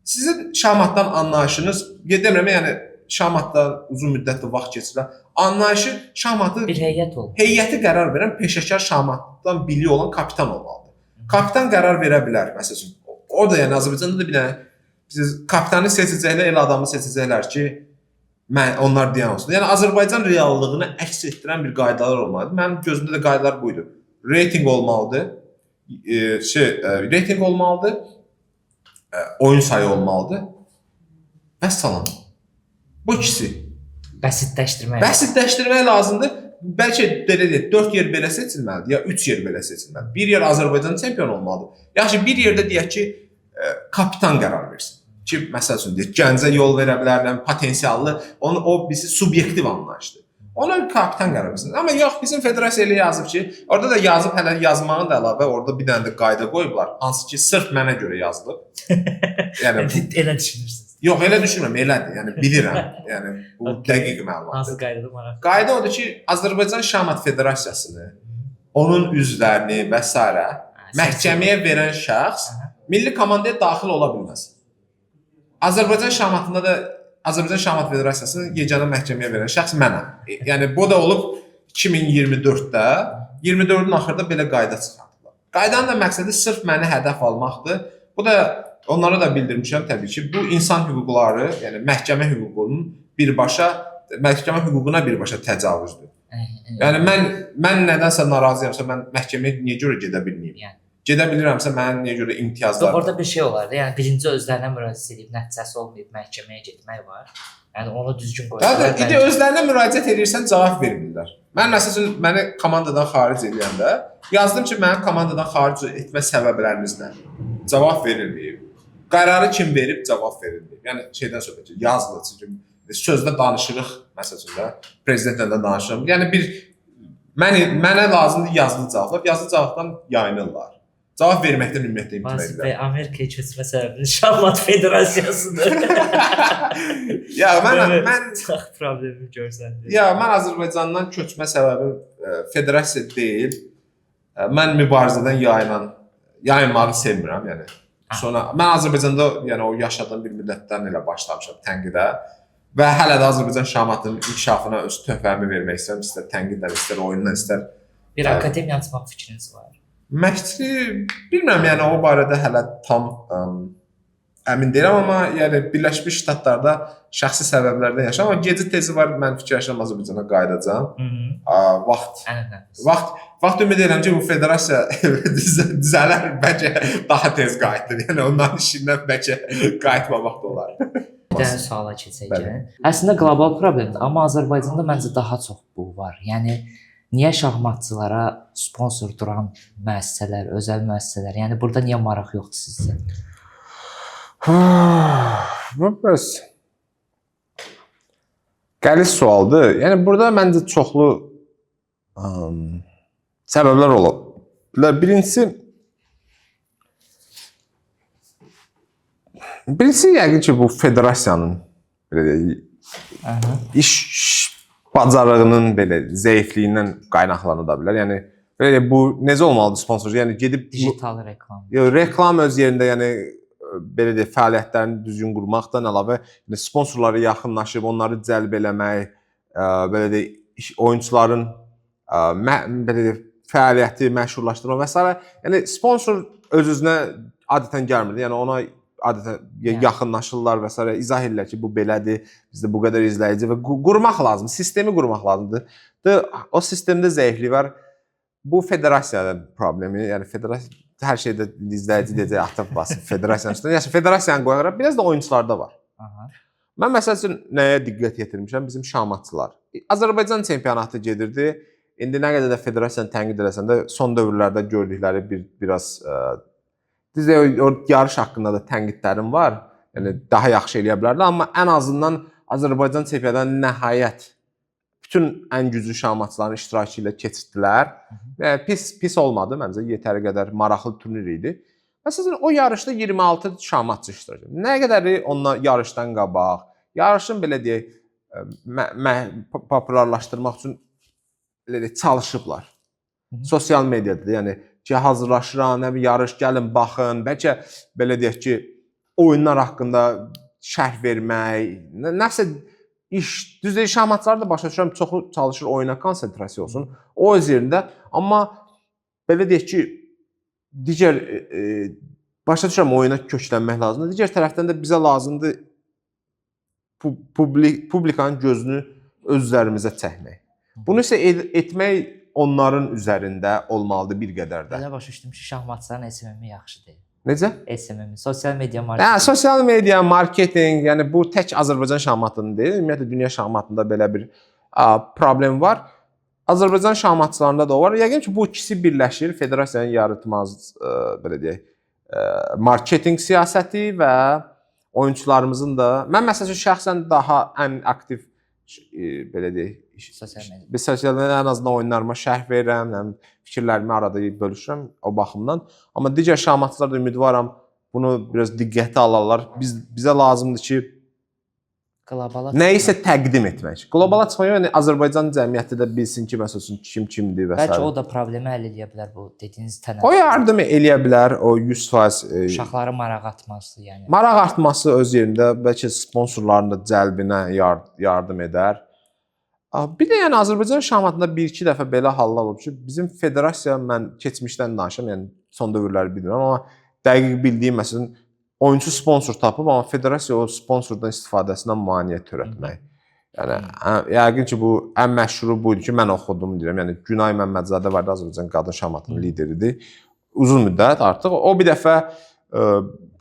Sizin şahmatdan anlayışınız, demirəm, yəni şahmatdan uzun müddətli vaxt keçirən anlayışı şahmatı bir heyət olmalı. Heyəti qərar verən peşəkar şahmatdan biliyi olan kapitan olmalıdır. Kapitan qərar verə bilər, məsəl üçün. O da yəni Azərbaycanda da bir dənə siz kapitanı seçəcəklər, elə adamı seçəcəklər ki, mən onlar deyən olsun. Yəni Azərbaycan reallığını əks etdirən bir qaydalar olmalıdır. Mənim gözümdə də qaydalar buydu. Reytinq olmalıdır. Reytinq olmalıdır. Oyun sayı olmalıdır. Vəssalam. Bu ikisi. Bəsitləşdirmək. Bəsitləşdirmək lazımdır. Bəlkə belə deyək, 4 yer belə seçilməlidir, ya 3 yer belə seçilməlidir. Bir yer Azərbaycan çempionu olmalıdır. Yaxşı, bir yerdə deyək ki, kapitan qərar versin. Ki, məsəl üçün deyək, gəncə yol verə bilər, potensiallı, onu o bizi subyektiv anlayışdır. Ona bir kapitan qərar versin. Amma yox, bizim federasiya elə yazıb ki, orada da yazıb, hələ yazmağın da əlavə orada bir dənə də qayda qoyublar, hansı ki, sırf mənə görə yazılıb. Yəni elə düşünürsünüz. Yox, elə düşünmürəm, elədir. Yəni bilirəm. Yəni bu dəqiq məlumatdır. Hansı qaydadır maraqlı? Qayda odur ki, Azərbaycan Şahmat Federasiyasını, onun üzvlərini və sairə məhkəməyə verən şəxs milli komandaya daxil ola bilməz. Azərbaycan şahmatında da Azərbaycan Şahmat Federasiyasını yeganə məhkəməyə verən şəxs mənəm. Yəni bu da olub 2024-də, 24-ün axırda belə qayda çıxardılar. Qaydanın da məqsədi sırf məni hədəf almaqdır. Bu da onlara da bildirmişəm təbii ki, bu insan hüquqları, yəni məhkəmə hüququnun birbaşa məhkəmə hüququna birbaşa təcavüzdür. Yəni mən nədənsə narazıyamsa, mən məhkəməyə niyə görə gedə bilməyim? Yəni. Gedə bilirəmsə, mənə niyə görə imtiyazlar? Orada bir şey olardı. Yəni birinci özlərinə müraciət edib nəticəsi olmayıb məhkəməyə getmək var. Yəni onu düzgün qoyurlar. İndi özlərinə müraciət edirsən, cavab vermirlər. Mən məsəl üçün məni komandadan xaric edəndə yazdım ki, məni komandadan xaric etmə səbəbləriniz nədir? Cavab verilməyib. Qərarı kim verib, cavab verilməyib. Yəni şeydən söhbət gedir, yazılır. Çünki sözdə danışırıq, məsəl üçün də prezidentlə də danışıram. Yəni bir mənə lazımdır yazılı cavablar. Yazılı cavabdan yayınırlar. Cavab verməkdən ümumiyyətlə imtina Vasif edirlər. bəy, Amerikaya köçmə səbəbiniz Şahmat Federasiyasıdır. Ya mən çox problemim görsəndi. Ya mən Azərbaycandan köçmə səbəbim federasiya deyil. Mən mübarizədən yayınmağı sevmirəm, yəni. Sonra mən Azərbaycanda, yəni o yaşadığım bir müddətdən elə başlamışam tənqidə və hələ də Azərbaycan şahmatının inkişafına öz töhfəmi vermək istəyirəm, istər tənqidlə, istər oyunla, istər Bir akademiya açmaq fikriniz var. Məşqçi bilmirəm, yəni o barədə hələ tam əmin deyiləm, amma yəni Birləşmiş Ştatlarda şəxsi səbəblərdən yaşayıram, amma gecə tezi var, mən fikirləşirəm Azərbaycana qayıdacağam. Vaxt Ən önəmlisi. Vaxt ümid edirəm ki, bu federasiya düzələr, bəlkə daha tez qayıdır. Yəni onların işindən bəlkə qayıtmamaq da olar. Bir dənə suala keçək Bəli. gəlin. Əslində qlobal problemdir, amma Azərbaycanda məncə daha çox bu var. Yəni niyə şahmatçılara sponsor duran müəssisələr, özəl müəssisələr, yəni burada niyə maraq yoxdur sizcə? Bu biraz qəliz sualdır. Yəni burada məncə çoxlu səbəblər ola bilər. Birincisi yəqin ki, bu federasiyanın belə deyək, iş bacarığının belə zəifliyindən qaynaqlana da bilər. Yəni belə deyək, bu necə olmalıdır sponsor? Yəni gedib Digital reklam. Yo, reklam öz yerində, yəni belə deyək, fəaliyyətlərini düzgün qurmaqdan əlavə, yəni sponsorlara yaxınlaşıb onları cəlb eləmək, belə deyək, oyunçuların belə deyək, fəaliyyəti məşhurlaşdırmaq və s. Yəni sponsor öz-özünə adətən gəlmir. Yəni ona adətən yaxınlaşırlar və s. izah edirlər ki, bu belədir, bizdə bu qədər izləyici və qurmaq lazımdır, sistemi qurmaq lazımdır. O sistemdə zəiflik var. Bu federasiyanın problemi, yəni federasiya hər şeydə izləyici deyəcək atıb basıb federasiyanın üstünə. Yəni federasiyanı qoyaraq biraz da oyunçularda var. Mən məsəl üçün nəyə diqqət yetirmişəm? Bizim şahmatçılar. Azərbaycan çempionatı gedirdi. İndi nə qədər də federasiyanı tənqid eləsən də son dövrlərdə gördükləri biraz düzdür, o yarış haqqında da tənqidlərim var. Yəni daha yaxşı eləyə bilərdilər, amma ən azından Azərbaycan çempionatında nəhayət bütün ən güclü şahmatçıların iştirakı ilə keçirdilər. Və pis olmadı məncə, yetəri qədər maraqlı turnir idi. Məsələn, o yarışda 26 şahmatçı iştirak etdi. Nə qədəri onunla yarışdan qabaq, yarışın belə deyək, populyarlaşdırmaq üçün belə deyək, çalışıblar. Sosial mediada da, yəni ki, hazırlaşıram, nə bir yarış, gəlin baxın, bəlkə belə deyək ki, oyunlar haqqında şərh vermək, nəsə iş, düz deyil, şahmatçılar da başa düşürəm, çoxu çalışır oyuna konsentrasiya olsun. O öz yerində, amma belə deyək ki, digər başa düşürəm oyuna köklənmək lazımdır. Digər tərəfdən də bizə lazımdır publikanın gözünü öz üzərimizə çəkmək. Bunu isə etmək onların üzərində olmalıdır bir qədər də. Belə başa düşdüm ki, şahmatçıların SMM-i yaxşı deyil. Necə? SMM, sosial media marketinq. Hə, sosial media, marketinq, yəni bu tək Azərbaycan şahmatının deyil, ümumiyyətlə dünya şahmatında belə bir problem var. Azərbaycan şahmatçılarında da o var. Yəqin ki, bu ikisi birləşir. Federasiyanın yaratmaz, belə deyək, marketinq siyasəti və oyunçularımızın da. Mən məsəl üçün şəxsən daha ən aktiv belə deyək, Sosial media. Biz sosial mediada ən azından oyunlarıma şərh verirəm, nə bilim, fikirlərimi arada bölüşürəm o baxımdan. Amma digər şahmatçılar da ümidvaram bunu biraz diqqətə alarlar. Bizə lazımdır ki, Qlobala nəyisə təqdim etmək. Qlobala çıxmaq, yəni Azərbaycan cəmiyyəti də bilsin ki, məsəl üçün kim kimdir və Bəlkə s. o da problemi həll edə bilər bu dediyiniz tənəffüs. O yardım eləyə bilər, o 100%. Uşaqların marağı artması, yəni. Maraq artması öz yerində, bəlkə sponsorların da cəlbinə yardım edər. Bir də yəni Azərbaycan şahmatında bir-iki dəfə belə hallar olub ki, bizim federasiya, mən keçmişdən danışıram, yəni son dövrləri bilmirəm, amma dəqiq bildiyim məsələn oyunçu sponsor tapıb, amma federasiya o sponsordan istifadəsinə maneə törətmək. Yəni yəqin ki, bu ən məşhuru bu idi ki, mən oxudum deyirəm. Yəni Günay Məmmədzadə var idi, Azərbaycan qadın şahmatının lideridir. Uzun müddət artıq o bir dəfə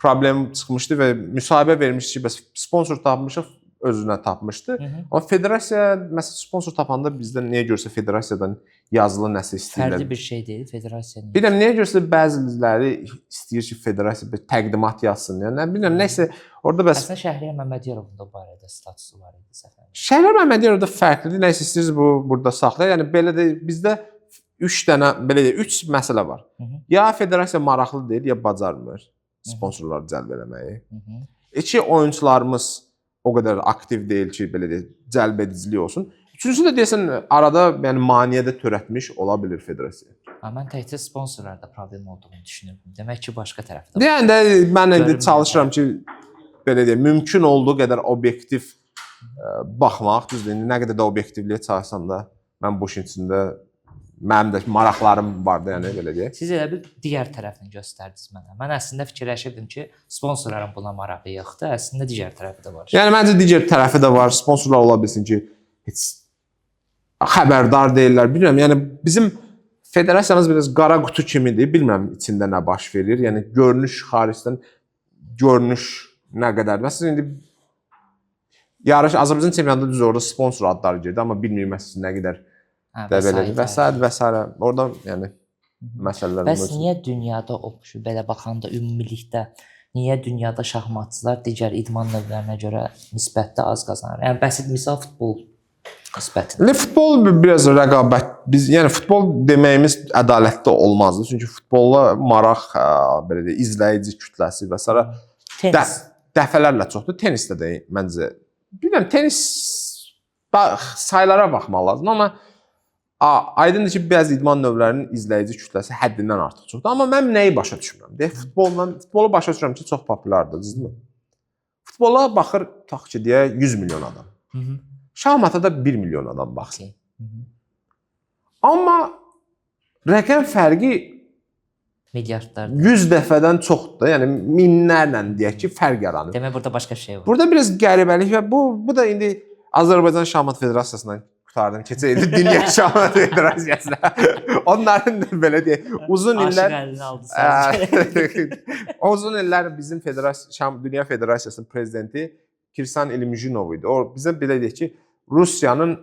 problem çıxmışdı və müsahibə vermişdi ki, bəs sponsor tapmışıq, özünə tapmışdı. Amma federasiya məsələn sponsor tapanda bizdə niyə görsə federasiyadan yazılı nəsə istəyirlər. Fərqli bir şey deyil, federasiya. niyə? Bilmirəm niyə görsə bəziləri istəyir ki, federasiya bir təqdimat yazsın. Yəni nə bilmirəm, nəsə orada bəs Əslində Şəhriyar Məmmədyarovun da bu barədə statusu var idi səhv eləmirəmsə. Şəhriyar Məmmədyarovda fərqlidir. Nəsə istəyirsiniz bu burada saxlayaq. Yəni belə də bizdə 3 dənə belə deyək, 3 məsələ var. Hı -hı. Ya federasiya maraqlı deyil, ya bacarmır sponsorları cəlb eləməyi. Hı -hı. İki, oyunçularımız o qədər aktiv deyil ki, belə deyək, cəlb edicilik olsun. Üçüncüsü də deyəsən arada yəni maneə də törətmiş ola bilər federasiya. Ha, mən təkcə sponsorlarda problem olduğunu düşünürdüm. Demək ki, başqa tərəfdə. Yəni də mən indi Görünmür. çalışıram ki, belə deyək, mümkün olduğu qədər obyektiv baxmaq. Düzdür, indi nə qədər də obyektivliyə çalışsam da mən bu işin içində mənim də maraqlarım var da, yəni belə deyək. Siz elə bir digər tərəfini göstərdiniz mənə. Mən əslində fikirləşirdim ki, sponsorların buna marağı yoxdur. Əslində digər tərəfi də var. Yəni məncə digər tərəfi də var. Sponsorlar ola bilsin ki, heç xəbərdar deyillər. Bilmirəm, yəni bizim federasiyamız biraz qara qutu kimidir. Bilmirəm içində nə baş verir. Yəni görünüş xaricdən görünüş nə qədər. Məsələn indi yarış Azərbaycan çempionatında düz orada sponsor adları girdi, amma bilmirəm məsələn nə qədər Hə, də belə vəsait və sair və sairə. Orada yəni məsələlər Bəs mövcud. niyə dünyada o belə baxanda ümumilikdə niyə dünyada şahmatçılar digər idman növlərinə görə nisbətdə az qazanır? Yəni bəsit misal futbol nisbətində. İndi futbol biraz rəqabət biz yəni futbol deməyimiz ədalətli olmazdı. Çünki futbola maraq, belə deyək, izləyici kütləsi və sairə Tenis. dəfələrlə çoxdur. Tenisdə də məncə bilmirəm, tenis bax saylara baxmaq lazımdır, amma aydındır ki, bəzi idman növlərinin izləyici kütləsi həddindən artıq çoxdur. Amma mən nəyi başa düşmürəm? Deyək, futbolu başa düşürəm ki, çox populyardır, düzdürmü? Futbola baxır, tutaq ki, deyək 100 milyon adam. Hı -hı. Şahmata da 1 milyon adam baxsın. Okey. Hı -hı. Amma rəqəm fərqi Milyardlar. 100 dəfədən çoxdur da, yəni minlərlə deyək ki, fərq yaranır. Demək burada başqa şey var. Burada biraz qəribəlik və bu da indi Azərbaycan Şahmat Federasiyasından qurtardım. Keçək indi Dünya Şahmat Federasiyasına. Onların da belə deyək, uzun Aşıq illər əlini aldı sadəcə. uzun illər bizim federasiya Dünya Federasiyasının prezidenti Kirsan İlmijinov idi. O bizə belə deyək ki, Rusiyanın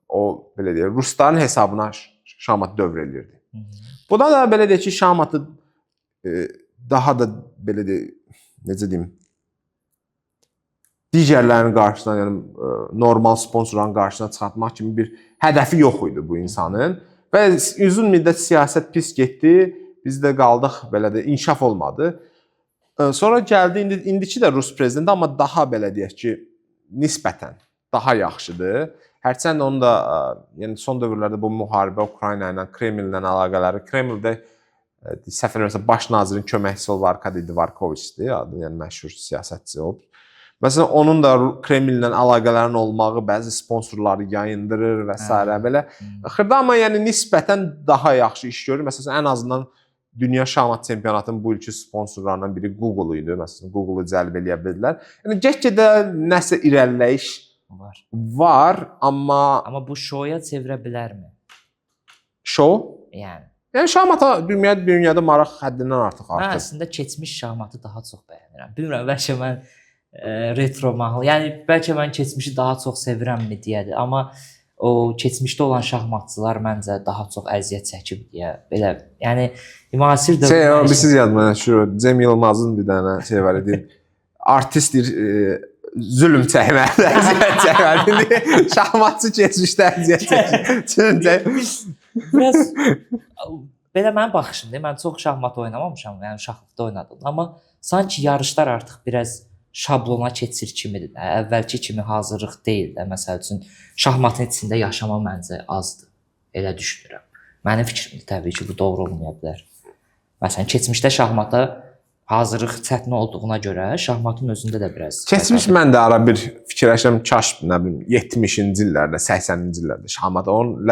o belə deyək, rusların hesabına şahmat dövr eləyirdi. Hı -hı. Buna da belə deyək ki, şahmatı daha da belə deyək, necə deyim, digərlərinin qarşısına, yəni normal sponsorların qarşısına çıxartmaq kimi bir hədəfi yox idi bu insanın. Və uzun müddət siyasət pis getdi. Biz də qaldıq belə də inkişaf olmadı. Sonra gəldi indiki də rus prezidenti, amma daha belə deyək ki, nisbətən daha yaxşıdır. Hərçənd onun da yəni son dövrlərdə bu müharibə Ukrayna ilə, Kremllə əlaqələri, Kremldə səhv eləmirəmsə baş nazirin köməkçisi olub Arkadi Dvarkoviçdir, adı, yəni məşhur siyasətçi olub. Məsələn, onun da Kremllə əlaqələrinin olmağı bəzi sponsorları yayındırır və sairə belə. Xırda, amma yəni nisbətən daha yaxşı iş görür. Məsələn, ən azından Dünya Şahmat Çempionatının bu ilki sponsorlarından biri Google idi. Məsələn, Google-u cəlb eləyə bildilər. Yəni get-gedə nəsə irəliləyiş var, amma bu şoya çevirə bilərmi? Şou? Yəni. Yəni şahmata dünyada maraq həddindən artıq Mən artır. əslində keçmiş şahmatı daha çox bəyənirəm. Bilmirəm, bəlkə mən retro mahnı, yəni bəlkə mən keçmişi daha çox sevirəmmi deyədir, amma o keçmişdə olan şahmatçılar məncə daha çox əziyyət çəkib deyə belə, yəni müasir dövrdə Bir siz yadıma düşür, Cem Yılmazın bir dənə şey var idi. Artist zülm çəkməli, əziyyət çəkməli. Şahmatçı keçmişdə əziyyət çəkir. Biraz belə mənim baxışımdır. Mən çox şahmat oynamamışam, yəni uşaqlıqda oynadım. Amma sanki yarışlar artıq biraz şablona keçir kimidir də. Əvvəlki kimi hazırlıq deyil də. Məsəl üçün şahmatın içində yaşama məncə azdır. Elə düşünürəm. Mənim fikrimdir təbii ki, bu doğru olmaya bilər. Məsələn, keçmişdə şahmata hazırlıq çətin olduğuna görə şahmatın özündə də biraz Keçmiş mən də ara bir fikirləşirəm, kaş nə bilim 70-ci illərdə, 80-ci illərdə şahmat onun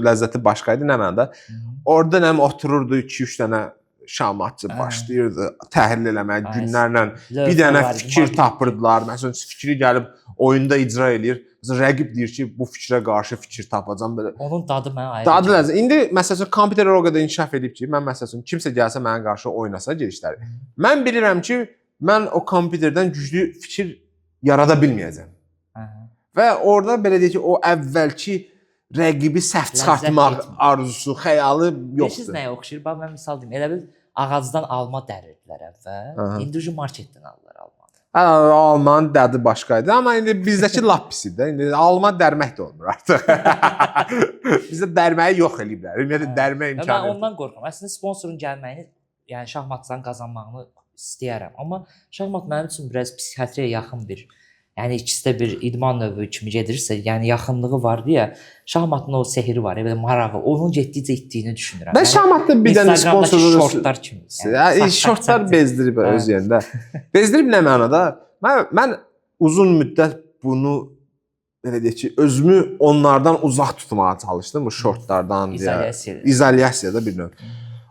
ləzzəti başqa idi nə mənada. Orada nə otururdu 2-3 dənə şahmatçı başlayırdı təhlil eləməyə günlərlə. Bir dənə fikir tapırdılar. Məsələn, fikri gəlib oyunda icra eləyir. Məsələn, rəqib deyir ki, bu fikrə qarşı fikir tapacam belə. Onun dadı mənə ayrı. Dadı ləzzət. İndi məsəl üçün kompüterlər o qədər inkişaf edib ki, mən məsəl üçün kimsə gəlsə mənə qarşı oynasa gedişləri. Mən bilirəm ki, mən o kompüterdən güclü fikir yarada bilməyəcəm. Və orada belə deyək ki, o əvvəlki rəqibi səhv çıxartmaq arzusu, xəyalı yoxdur. Bilirsiniz nəyə oxşayır? Bax mən misal deyim. Elə bil ağacdan alma dərirdilər əvvəl. İndi ucu marketdən alırlar almanı. Hə, almanın dədi başqa idi, amma indi bizdəki lap pis idi. İndi alma dərmək də olmur artıq. Bizdə dərməyi yox eləyiblər. Ümumiyyətlə dərmə imkanı Mən yoxdur. ondan qorxuram. Əslində sponsorun gəlməyini, yəni şahmatçıların qazanmağını istəyərəm. Amma şahmat mənim üçün biraz psixiatriyaya yaxın bir, yəni ikisi də bir idman növü kimi gedirsə, yəni yaxınlığı var deyə şahmatın o sehri var, belə marağı, onun getdikcə itdiyini düşünürəm. Mən şahmatda bir dənə Instagramdakı sponsoru şortlar kimi. Yəni, şortlar bezdirib öz yerində. Bezdirib nə mənada? Mən uzun müddət bunu belə deyək ki, özümü onlardan uzaq tutmağa çalışdım bu şortlardan deyə. İzolyasiya. İzolyasiyada bir növ.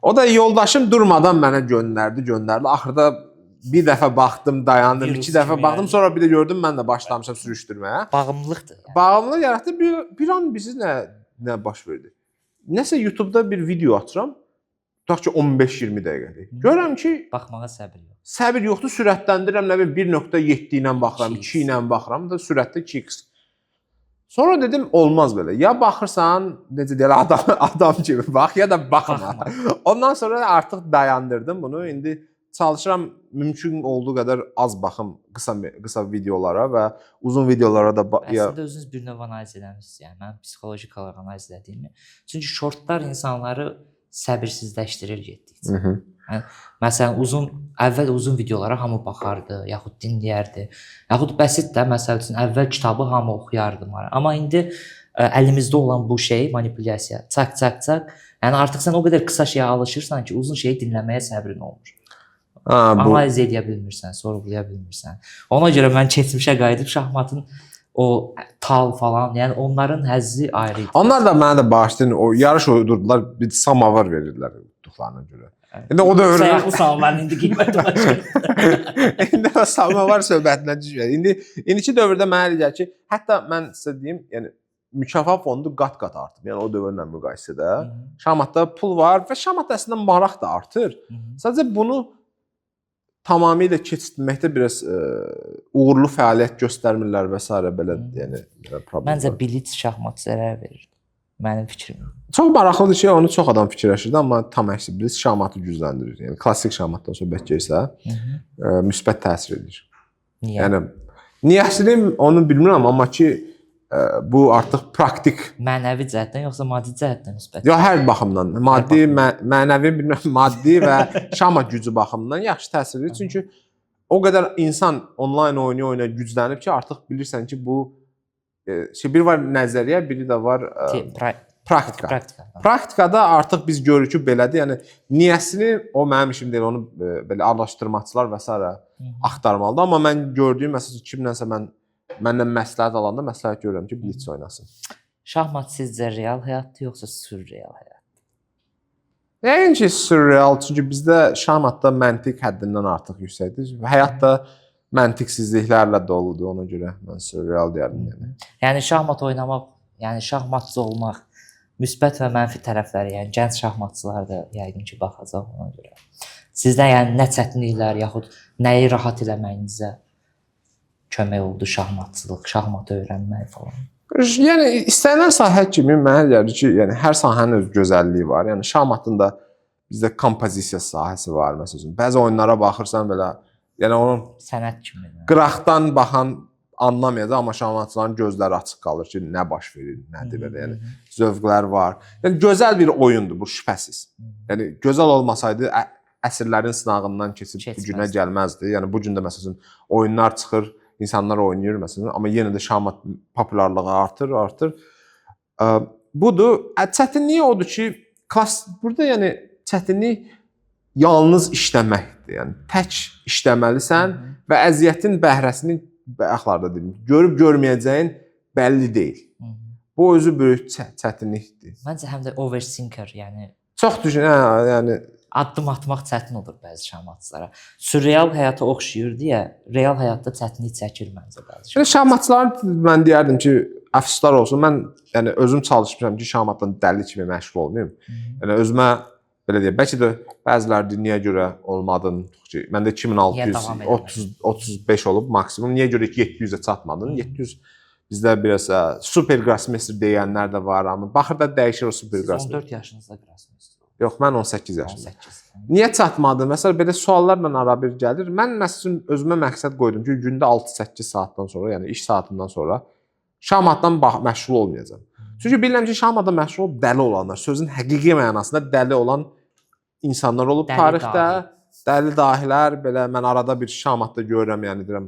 O da yoldaşım durmadan mənə göndərdi. Axırda bir dəfə baxdım, dayandım, Virus iki dəfə kimi baxdım, yəni. sonra bir də gördüm mən də başlamışam sürüşdürməyə. Bağımlılıqdır. Yəni. Bağımlılıq yaratdı. Bir an bizi nə baş verdi? Nəsə YouTube-da bir video açıram. Tutaq ki 15-20 dəqiqəlik. Görürəm ki, Baxmağa səbir yox. səbir yoxdur, sürətləndirirəm, nə bilim 1.7 ilə baxıram, 2 ilə baxıram da sürətdə 2x. Sonra dedim olmaz belə. Ya baxırsan, necə deyirlər, adam kimi bax, ya da baxma. Baxma. Ondan sonra artıq dayandırdım bunu. İndi çalışıram mümkün olduğu qədər az baxım qısa videolara və uzun videolara da ya Əslində özünüz bir növ analiz eləmisiniz. Yəni mən psixoloji olaraq analiz elədiyimi. Çünki şortlar insanları səbirsizləşdirir getdikcə. Hı -hı. Məsələn, əvvəl uzun videolara hamı baxardı, yaxud dinləyərdi. Yaxud bəsit də, məsəl üçün əvvəl kitabı hamı oxuyardı. Amma indi əlimizdə olan bu şey manipulyasiya. Çak çak çak. Yəni artıq sən o qədər qısa şeyə alışırsan ki, uzun şeyi dinləməyə səbrin olmur. Ha, bu Analiz edə bilmirsən, sorğulaya bilmirsən. Ona görə mən keçmişə qayıdıb şahmatın o tal falan, yəni onların həzzi ayrı idi. Onlar da mənə də bağışlayın, o yarış uydurdular, bir samavar verirdilər tutduqlarına görə. İndi o dövrün Sayaqlı samovarın indi qiyməti başqa. İndi o samovar söhbətinə düşmür. İndiki dövrdə mənə elə gəlir ki, hətta mən sizə deyim, yəni mükafat fondu qat-qat artıb. Yəni o dövrlə müqayisədə. Şahmatda pul var və şahmatda əslində maraq da artır. Sadəcə bunu tamamilə keçirtməkdə biraz uğurlu fəaliyyət göstərmirlər və s. belə, yəni belə problem. Məncə blitz şahmat zərər verir. Mənim fikrim. Çox maraqlıdır ki, onu çox adam fikirləşirdi, amma tam əksi blitz şahmatı gücləndirir. Yəni klassik şahmatdan söhbət gedirsə, müsbət təsir edir. Niyə? Yəni niyəsini onu bilmirəm, amma ki bu artıq praktik Mənəvi cəhətdən yoxsa maddi cəhətdən müsbət? Ya hər baxımdan, maddi, mənəvi bilmirəm, maddi və şahmat gücü baxımından yaxşı təsir edir. Çünki o qədər insan onlayn oynaya-oynaya güclənib ki, artıq bilirsən ki, bu şey bir var nəzəriyyə, biri də var praktika. Praktika. Praktikada artıq biz görürük ki, belədir. Yəni niyəsini o mənim işim deyil, onu belə araşdırmaçılar və s. axtarmalıdır. Amma mən gördüyüm məsələn kimlənsə məndən məsləhət alanda məsləhət görürəm ki, blitz oynasın. Şahmat sizcə real həyatdır yoxsa sürreal həyat? Yəqin ki, sürreal, çünki bizdə şahmatda məntiq həddindən artıq yüksəkdir. Həyat da məntiqsizliklərlə doludur, ona görə mən sürreal deyərdim yəni. Yəni şahmat oynamaq, yəni şahmatçı olmaq müsbət və mənfi tərəfləri, yəni gənc şahmatçılar da yəqin ki baxacaq ona görə. Sizdən yəni nə çətinliklər yaxud nəyi rahat eləməyinizə kömək oldu şahmatçılıq, şahmatı öyrənmək falan. Yəni istənilən sahə kimi mənə gəlir ki, yəni hər sahənin öz gözəlliyi var. Yəni şahmatın da bizdə kompozisiya sahəsi var məsələn. Bəzi oyunlara baxırsan belə, yəni onun sənət kimi. Qıraqdan baxan anlamayacaq, amma şahmatçıların gözləri açıq qalır ki, nə baş verir, nədir belə, yəni zövqlər var. Yəni gözəl bir oyundur bu şübhəsiz. Yəni gözəl olmasaydı əsrlərin sınağından keçib bu günə gəlməzdi. Yəni bu gün də məsələn oyunlar çıxır, insanlar oynayır məsələn, amma yenə də şahmat populyarlığı artır. Budur. Çətinliyi odur ki, burada yəni çətinlik yalnız işləməkdir. Yəni tək işləməlisən və əziyyətin bəhrəsini bayaqlarda dedim, görüb görməyəcəyin bəlli deyil. Bu özü böyük çətinlikdir. Məncə həm də overthinker, yəni çox düşün, yəni addım atmaq çətin olur bəzi şahmatçılara. Sürreal həyata oxşayır deyə real həyatda çətinlik çəkir məncə bəzi. Yəni şahmatçıların mən deyərdim ki, əfsuslar olsun. Mən yəni özüm çalışmışam ki, şahmatdan dəli kimi məşğul olmayım. Yəni özümə belə deyək, bəlkə də bəziləri deyir, niyə görə olmadın? Ki, məndə 2635 olub maksimum. Niyə görə 700-ə çatmadın? 700 bizdə biraz super grossmeister deyənlər də var, amma baxır da dəyişir o super Siz grossmeister. 14 yaşınızda grossmeister oldunuz. Yox, mən 18 yaşında. 18. Niyə çatmadı? Məsələn, belə suallarla arabir gəlir. Mən məsələn özümə məqsəd qoydum ki, gündə 6-8 saatdan sonra, yəni iş saatından sonra şahmatdan məşğul olmayacağam. Çünki bilirəm ki, şahmatla məşğul olub dəli olanlar, sözün həqiqi mənasında dəli olan insanlar olub Dəli tarixdə. dahi. Dəli dahilər belə mən arada bir şahmatda görürəm, yəni deyirəm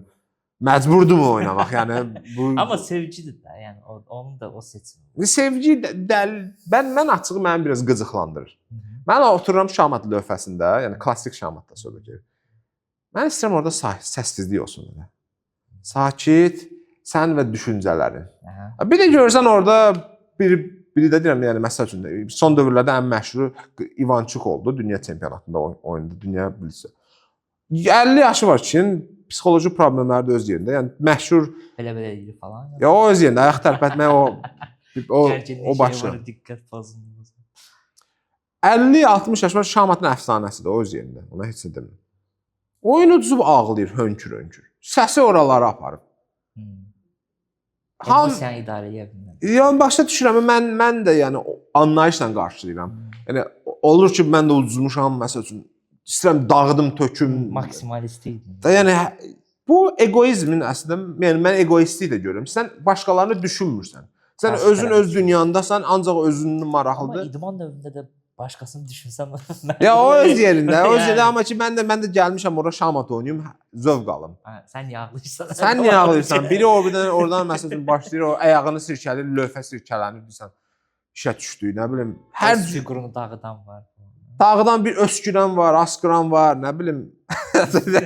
məcburdum oynamaq. Yəni bu Amma sevgidir də, yəni onun da o seçimi. Sevgi dəli mən açığı məni biraz qıcıqlandırır. Mən otururam şahmat lövhəsində, yəni klassik şahmatda söhbət gedir. Mən istəyirəm orada səssizlik olsun belə. Sakit, sən və düşüncələrin. Aha. Bir də görürsən orada biri də deyirəm, yəni məsəl üçün son dövrlərdə ən məşhuru İvançuk oldu dünya çempionatında oynadı, dünya bilirsə. 50 yaşı var kişinin, psixoloji problemləri də öz yerində. Yəni məşhur Belə-belə eləyir falan. ya o öz yerində ayaq tərpətmək o o başqa. Diqqət pozulması. 50-60 yaş var, şahmatın əfsanəsidir, o öz yerində. Ona heç nə demirəm. Oyunu uduzub ağlayır hönkür-hönkür. Səsi oralara aparıb. Ham Emosiyanı idarə edə bilmir. Yəni başa düşürəm, mən də yəni anlayışla qarşılayıram. Yəni olur ki, mən də uduzmuşam, məsəl üçün istəyirəm dağıdım, töküm. Maksimalist idin. Da yəni bu egoizmin əslində, yəni mən egoistlik də görürəm. Sən başqalarını düşünmürsən. Sən Qarşı özün tərəf öz dünyandasan, ancaq özünün Amma maraqlıdır. idman növündə də başqasını düşünsən Ya o öz yerində, o öz Yəni. yerində, amma ki mən də gəlmişəm ora şahmat oynayım, zövq alım. Hə, sən niyə ağlayırsan? Sən niyə ağlayırsan? Biri oradan məsəl üçün başlayır, o ayağını sirkəlir, lövhə sirkələnir deyirsən. İşə düşdü, nə bilim. Hər Hər fiqurunu dağıdan var. dağdan bir öskürən var, asqıran var, nə bilim.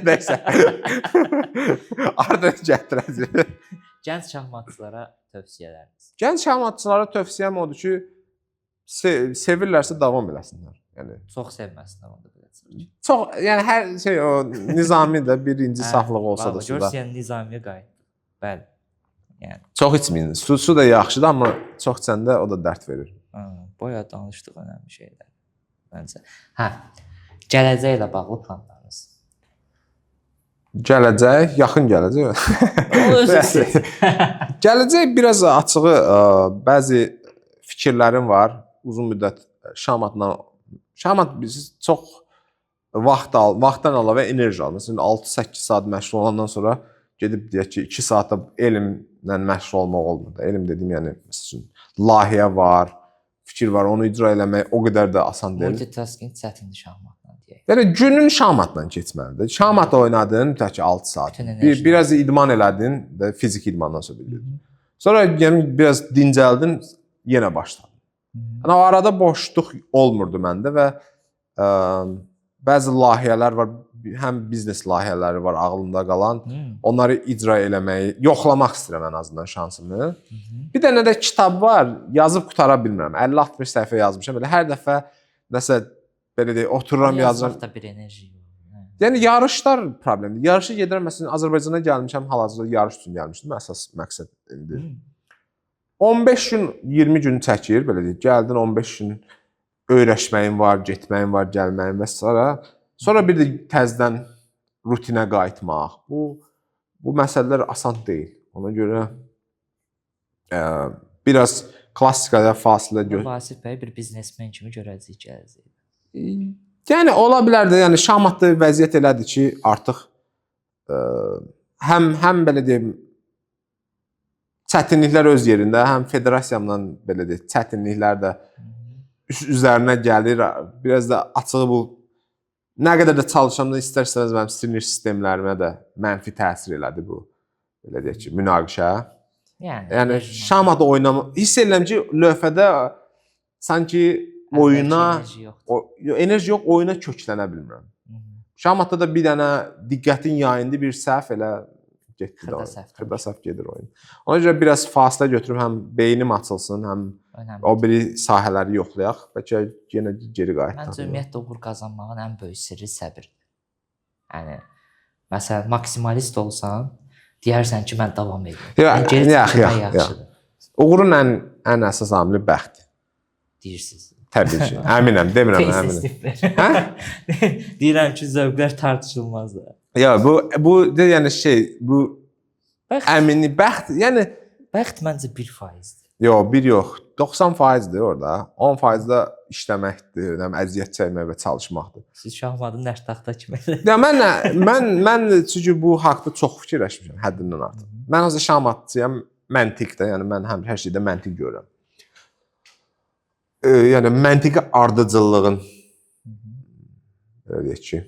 Nəysə. Arada gətirəcək. Gənc şahmatçılara tövsiyələriniz. Gənc şahmatçılara tövsiyəm odur ki, sevirlərsə davam eləsinlər. Yəni Çox sevməsinlər onda biləcək. çox, yəni hər şey o Nizami də birinci saflıq olsa da suda. Görürsən, yəni Nizamiyə qayıtdı. Bəli. Yəni Çox içməyin. Su da yaxşıdır, amma çox içəndə o da dərd verir. Boya danışdıq önəmli şeylər məncə. Hə. Gələcəklə bağlı planlarınız. Gələcək, yaxın gələcək. O özü seç. Gələcək biraz açığı bəzi fikirlərim var. Uzun müddət şahmatla şahmat biz çox vaxt al, vaxtdan əlavə enerji al. Məsələn 6-8 saat məşğul olandan sonra gedib deyək ki, 2 saatda elmlə məşğul olmaq olmur da. Elm dediyim, yəni məsəl üçün layihə var, fikir var, onu icra eləmək o qədər də asan deyil. Multitasking çətindir şahmatla deyək. Yəni günün şahmatla keçməlidir. Şahmat oynadın, tutaq ki 6 saat. Bütün enerjini. Biraz idman elədin, də fiziki idmandan söhbət edirəm. Sonra yəni biraz dincəldin, yenə başladın. Yəni o arada boşluq olmurdu məndə və bəzi layihələr var, həm biznes layihələri var ağlımda qalan. Onları icra eləməyi, yoxlamaq istəyirəm ən azından şansımı. Bir dənə də kitab var, yazıb qutara bilmirəm. 50-60 səhifə yazmışam. Belə hər dəfə nəsə belə deyək, otururam, yazıram. Yazmaq da bir enerji yox. Hə. Yəni yarışlar problemdir. Yarışa gedirəm, məsələn, Azərbaycana gəlmişəm, hal-hazırda yarış üçün gəlmişdim. Əsas məqsəd indi. 15 gün, 20 gün çəkir, belə deyək. Gəldin 15 gün öyrəşməyin var, getməyin var, gəlməyin və s. Sonra bir də təzədən rutinə qayıtmaq. Bu məsələlər asan deyil. Ona görə biraz klassikaya fasilə Vasif bəy bir biznesmen kimi görəcəyik gələcəkdə. Yəni ola bilər də, yəni şahmatda vəziyyət elədir ki, artıq həm belə deyim çətinliklər öz yerində, həm federasiyamla belə deyək, çətinliklər də üzərinə gəlir. Biraz da açığı bu nə qədər də çalışsam da istər-istəməz mənim sinir sistemlərimə də mənfi təsir elədi bu. Belə deyək ki, münaqişə. Yəni şahmat oynama hiss edirəm ki, lövhədə sanki oyuna enerji yoxdur. Enerji yox, oyuna köklənə bilmirəm. Şahmatda da bir dənə diqqətin yayındı, bir səhv elə getdi də. Xırda səhv gedir oyun. Ona görə biraz fasilə götürüm, həm beynim açılsın, həm önəmlidir. O biri sahələri yoxlayaq. Bəlkə yenə geri qayıtdıq. Məncə ümumiyyətlə uğur qazanmağın ən böyük sirri səbirdir. Yəni məsələn maksimalist olsan, deyərsən ki, mən davam edirəm. Yəni geri çəkilmək yaxşıdır. Uğurun ən əsas amili bəxtdir. Deyirsiniz. Təbii ki. Əminəm, demirəm, əminəm. Hə? Deyirəm ki, zövqlər tartışılmazdır. Ya bu yəni şey, bu bəxt, əminlik, bəxt, yəni bəxt məncə 1%-dir. Yox, bir yox. 90%-dir orada. 10% də işləməkdir, nə bilim, əziyyət çəkmək və çalışmaqdır. Siz şahmatın nəştaxta kimi. Ya mən çünki bu haqqda çox fikirləşmişəm həddindən artıq. Mən hazır şahmatçıyam məntiqdə, yəni mən həm hər şeydə məntiq görürəm. Yəni məntiqi ardıcıllığın belə deyək ki,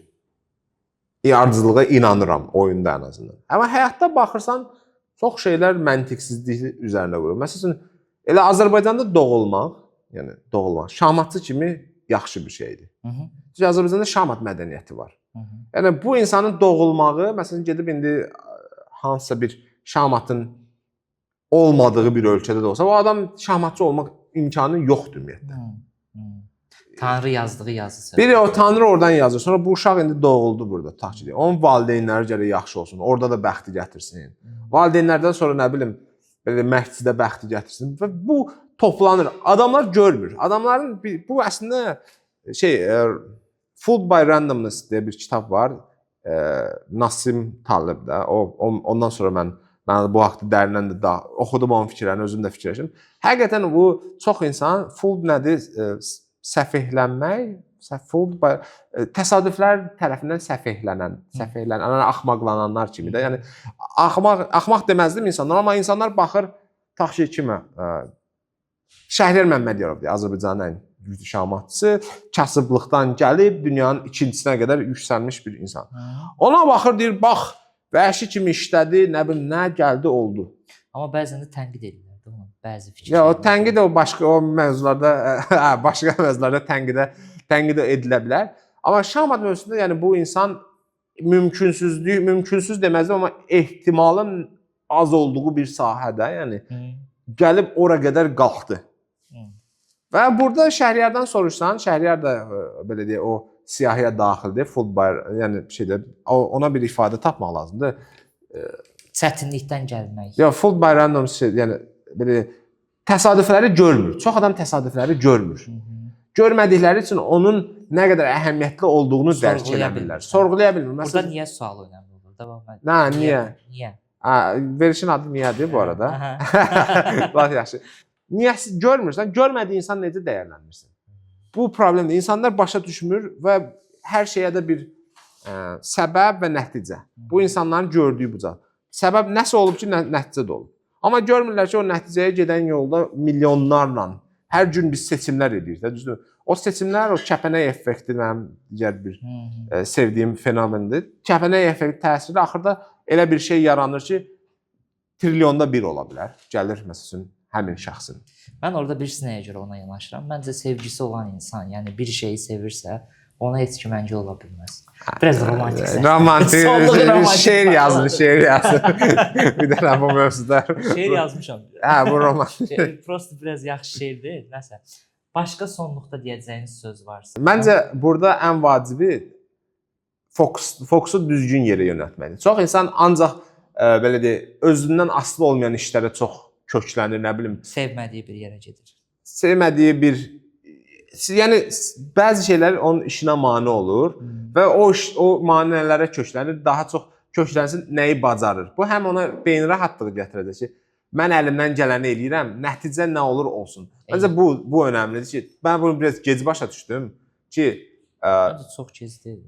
ardıcıllığa inanıram oyunda ən azından. Amma həyatda baxırsan, çox şeylər məntiqsizlik üzərinə qurulur. Məsələn, elə Azərbaycanda doğulmaq, yəni doğulmaq şahmatçı kimi yaxşı bir şeydir. Çünki Azərbaycanda şahmat mədəniyyəti var. Yəni bu insanın doğulmağı, məsələn gedib indi hansısa bir şahmatın olmadığı bir ölkədə də olsa, o adam şahmatçı olmaq imkanı yoxdur ümumiyyətlə. Tanrı yazdığı yazısı. Biri o Tanrı oradan yazır. Sonra bu uşaq indi doğuldu burada, tutaq ki. Onun valideynləri gərək yaxşı olsun. Orada da bəxti gətirsin. Valideynlərdən sonra nə bilim, belə məscidə bəxti gətirsin və bu toplanır. Adamlar görmür. Adamların bu əslində şey Fooled by Randomness deyə bir kitab var. Nassim Taleb də. Ondan sonra mən bu haqqda dərindən də daha oxudum onun fikirlərini, özüm də fikirləşdim. Həqiqətən bu çox insan fooled nədir? Səfehlənmək, fooled by təsadüflər tərəfindən səfehlənən, axmaqlananlar kimi də. Yəni axmaq deməzdim insanlar, amma insanlar baxır tutaq ki, kimə? Şəhriyar Məmmədiyarov deyə Azərbaycanın ən güclü şahmatçısı, kasıblıqdan gəlib dünyanın ikincisinə qədər yüksəlmiş bir insan. Ona baxır, deyir, bax, vəhşi kimi işlədi, nə bilim, nə gəldi, oldu. Amma bəzən də tənqid edirlər də onu, bəzi fikirlər. Ya o tənqid o başqa o mövzularda, başqa mövzularda tənqid edilə bilər. Amma şahmat mövzusunda yəni bu insan mümkünsüzlük, mümkünsüz deməzdim, amma ehtimalın az olduğu bir sahədə, yəni gəlib ora qədər qalxdı. Və burada Şəhriyardan soruşsan, Şəhriyar da belə deyək, o siyahıya daxildir, fooled by, yəni şeydə ona bir ifadə tapmaq lazımdır. Çətinlikdən gəlmək. Yox, fooled by random şey, yəni belə təsadüfləri görmür. Çox adam təsadüfləri görmür. Görmədikləri üçün onun nə qədər əhəmiyyətli olduğunu dərk Sorğulaya edə bilmirlər. bilmir. Sorğulaya bilmir. Burada Məsələn, niyə sualı önəmli olur? Davam et. Nə, niyə? Niyə? Verişin adı niyədir bu arada? Lap yaxşı. Niyəsiz görmürsən, görmədiyin insan necə dəyərləndirsin? Bu problemdir. İnsanlar başa düşmür və hər şeyə də bir səbəb və nəticə. Bu insanların gördüyü bu cür. Səbəb nəsə olub ki, nəticə də olub. Amma görmürlər ki, o nəticəyə gedən yolda milyonlarla hər gün biz seçimlər edirik də, düzdür? O seçimlər, o kəpənək effekti mənim digər bir sevdiyim fenomendir. Kəpənək effekti təsiri axırda elə bir şey yaranır ki, trilyonda bir ola bilər. Gəlir məsələn həmin şəxsin. Mən orada bir nəyə görə ona yanaşıram. Məncə sevgisi olan insan, yəni bir şeyi sevirsə, ona heç kim əngəl ola bilməz. Biraz romantik səs. Romantik, Sonluğu şeir yazın, şeir yazın. Bir dənə bu mövzuda. Şeir yazmışam. Hə, bu romantik. Prosta biraz yaxşı şeir deyil, nəsə. Başqa sonluqda deyəcəyiniz söz varsa. Məncə burada ən vacibi fokusu düzgün yerə yönəltməkdir. Çox insan ancaq belə deyək, özündən asılı olmayan işlərə çox köklənir, nə bilim, sevmədiyi bir yerə gedir. Sevmədiyi bir, yəni bəzi şeylər onun işinə mane olur və o iş, o maneələrə köklənir, daha çox köklənsin nəyi bacarır. Bu həm ona beyin rahatlığı gətirəcək ki, mən əlimdən gələni eləyirəm, nəticə nə olur olsun. Məncə bu önəmlidir ki, mən bunu biraz gec başa düşdüm ki, Məncə çox gec deyil.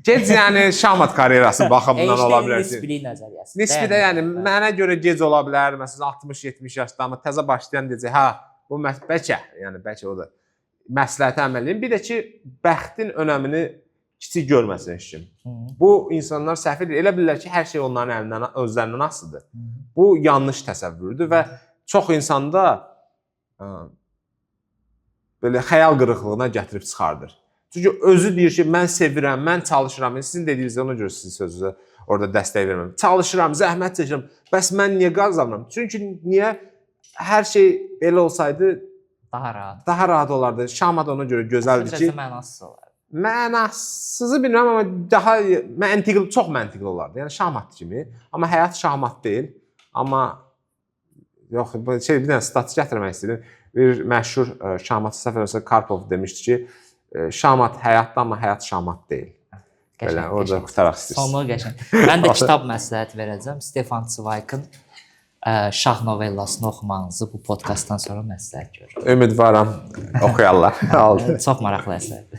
Gec yəni şahmat karyerası baxımından ola bilər ki. Nisbilik nəzəriyyəsi. Nisbi də yəni mənə görə gec ola bilər. Məsələn 60-70 yaşda, amma təzə başlayan deyəcək, hə, bu bəlkə, yəni bəlkə o da məsləhətə əməl edin. Bir də ki, bəxtin önəmini kiçik görməsin heç kim. Bu insanlar səhv edir. Elə bilirlər ki, hər şey onların əlindən, özlərindən asılıdır. Bu yanlış təsəvvürdür və çox insanda belə xəyal qırıqlığına gətirib çıxardır. Çünki özü deyir ki, mən sevirəm, mən çalışıram. Sizin dediyinizdə ona görə sizin sözünüzə orada dəstək vermirəm. Çalışıram, zəhmət çəkirəm. Bəs mən niyə qazanmıram? Çünki niyə hər şey belə olsaydı daha rahat. Daha rahat olardı. Şahmat ona görə gözəldir ki, mənasız olardı. Mənasızı bilmirəm, amma daha məntiqli, çox məntiqli olardı. Yəni şahmat kimi. Amma həyat şahmat deyil. Amma yox, bu şey bir dənə statistik gətirmək istəyirəm. Bir məşhur şahmatçı səhv eləmirəmsə Karpov demişdi ki, şahmat həyatdır, amma həyat şahmat deyil. Qəşəng, Belə orada qəşəng. qurtaraq istəyirsiz. Sonluğu qəşəng. Mən də kitab məsləhət verəcəm. Stefan Zweig'ın Şah novellasını oxumağınızı bu podkastdan sonra məsləhət görürəm. Ümidvaram oxuyarlar. Oldu. Çox maraqlı əsərdir.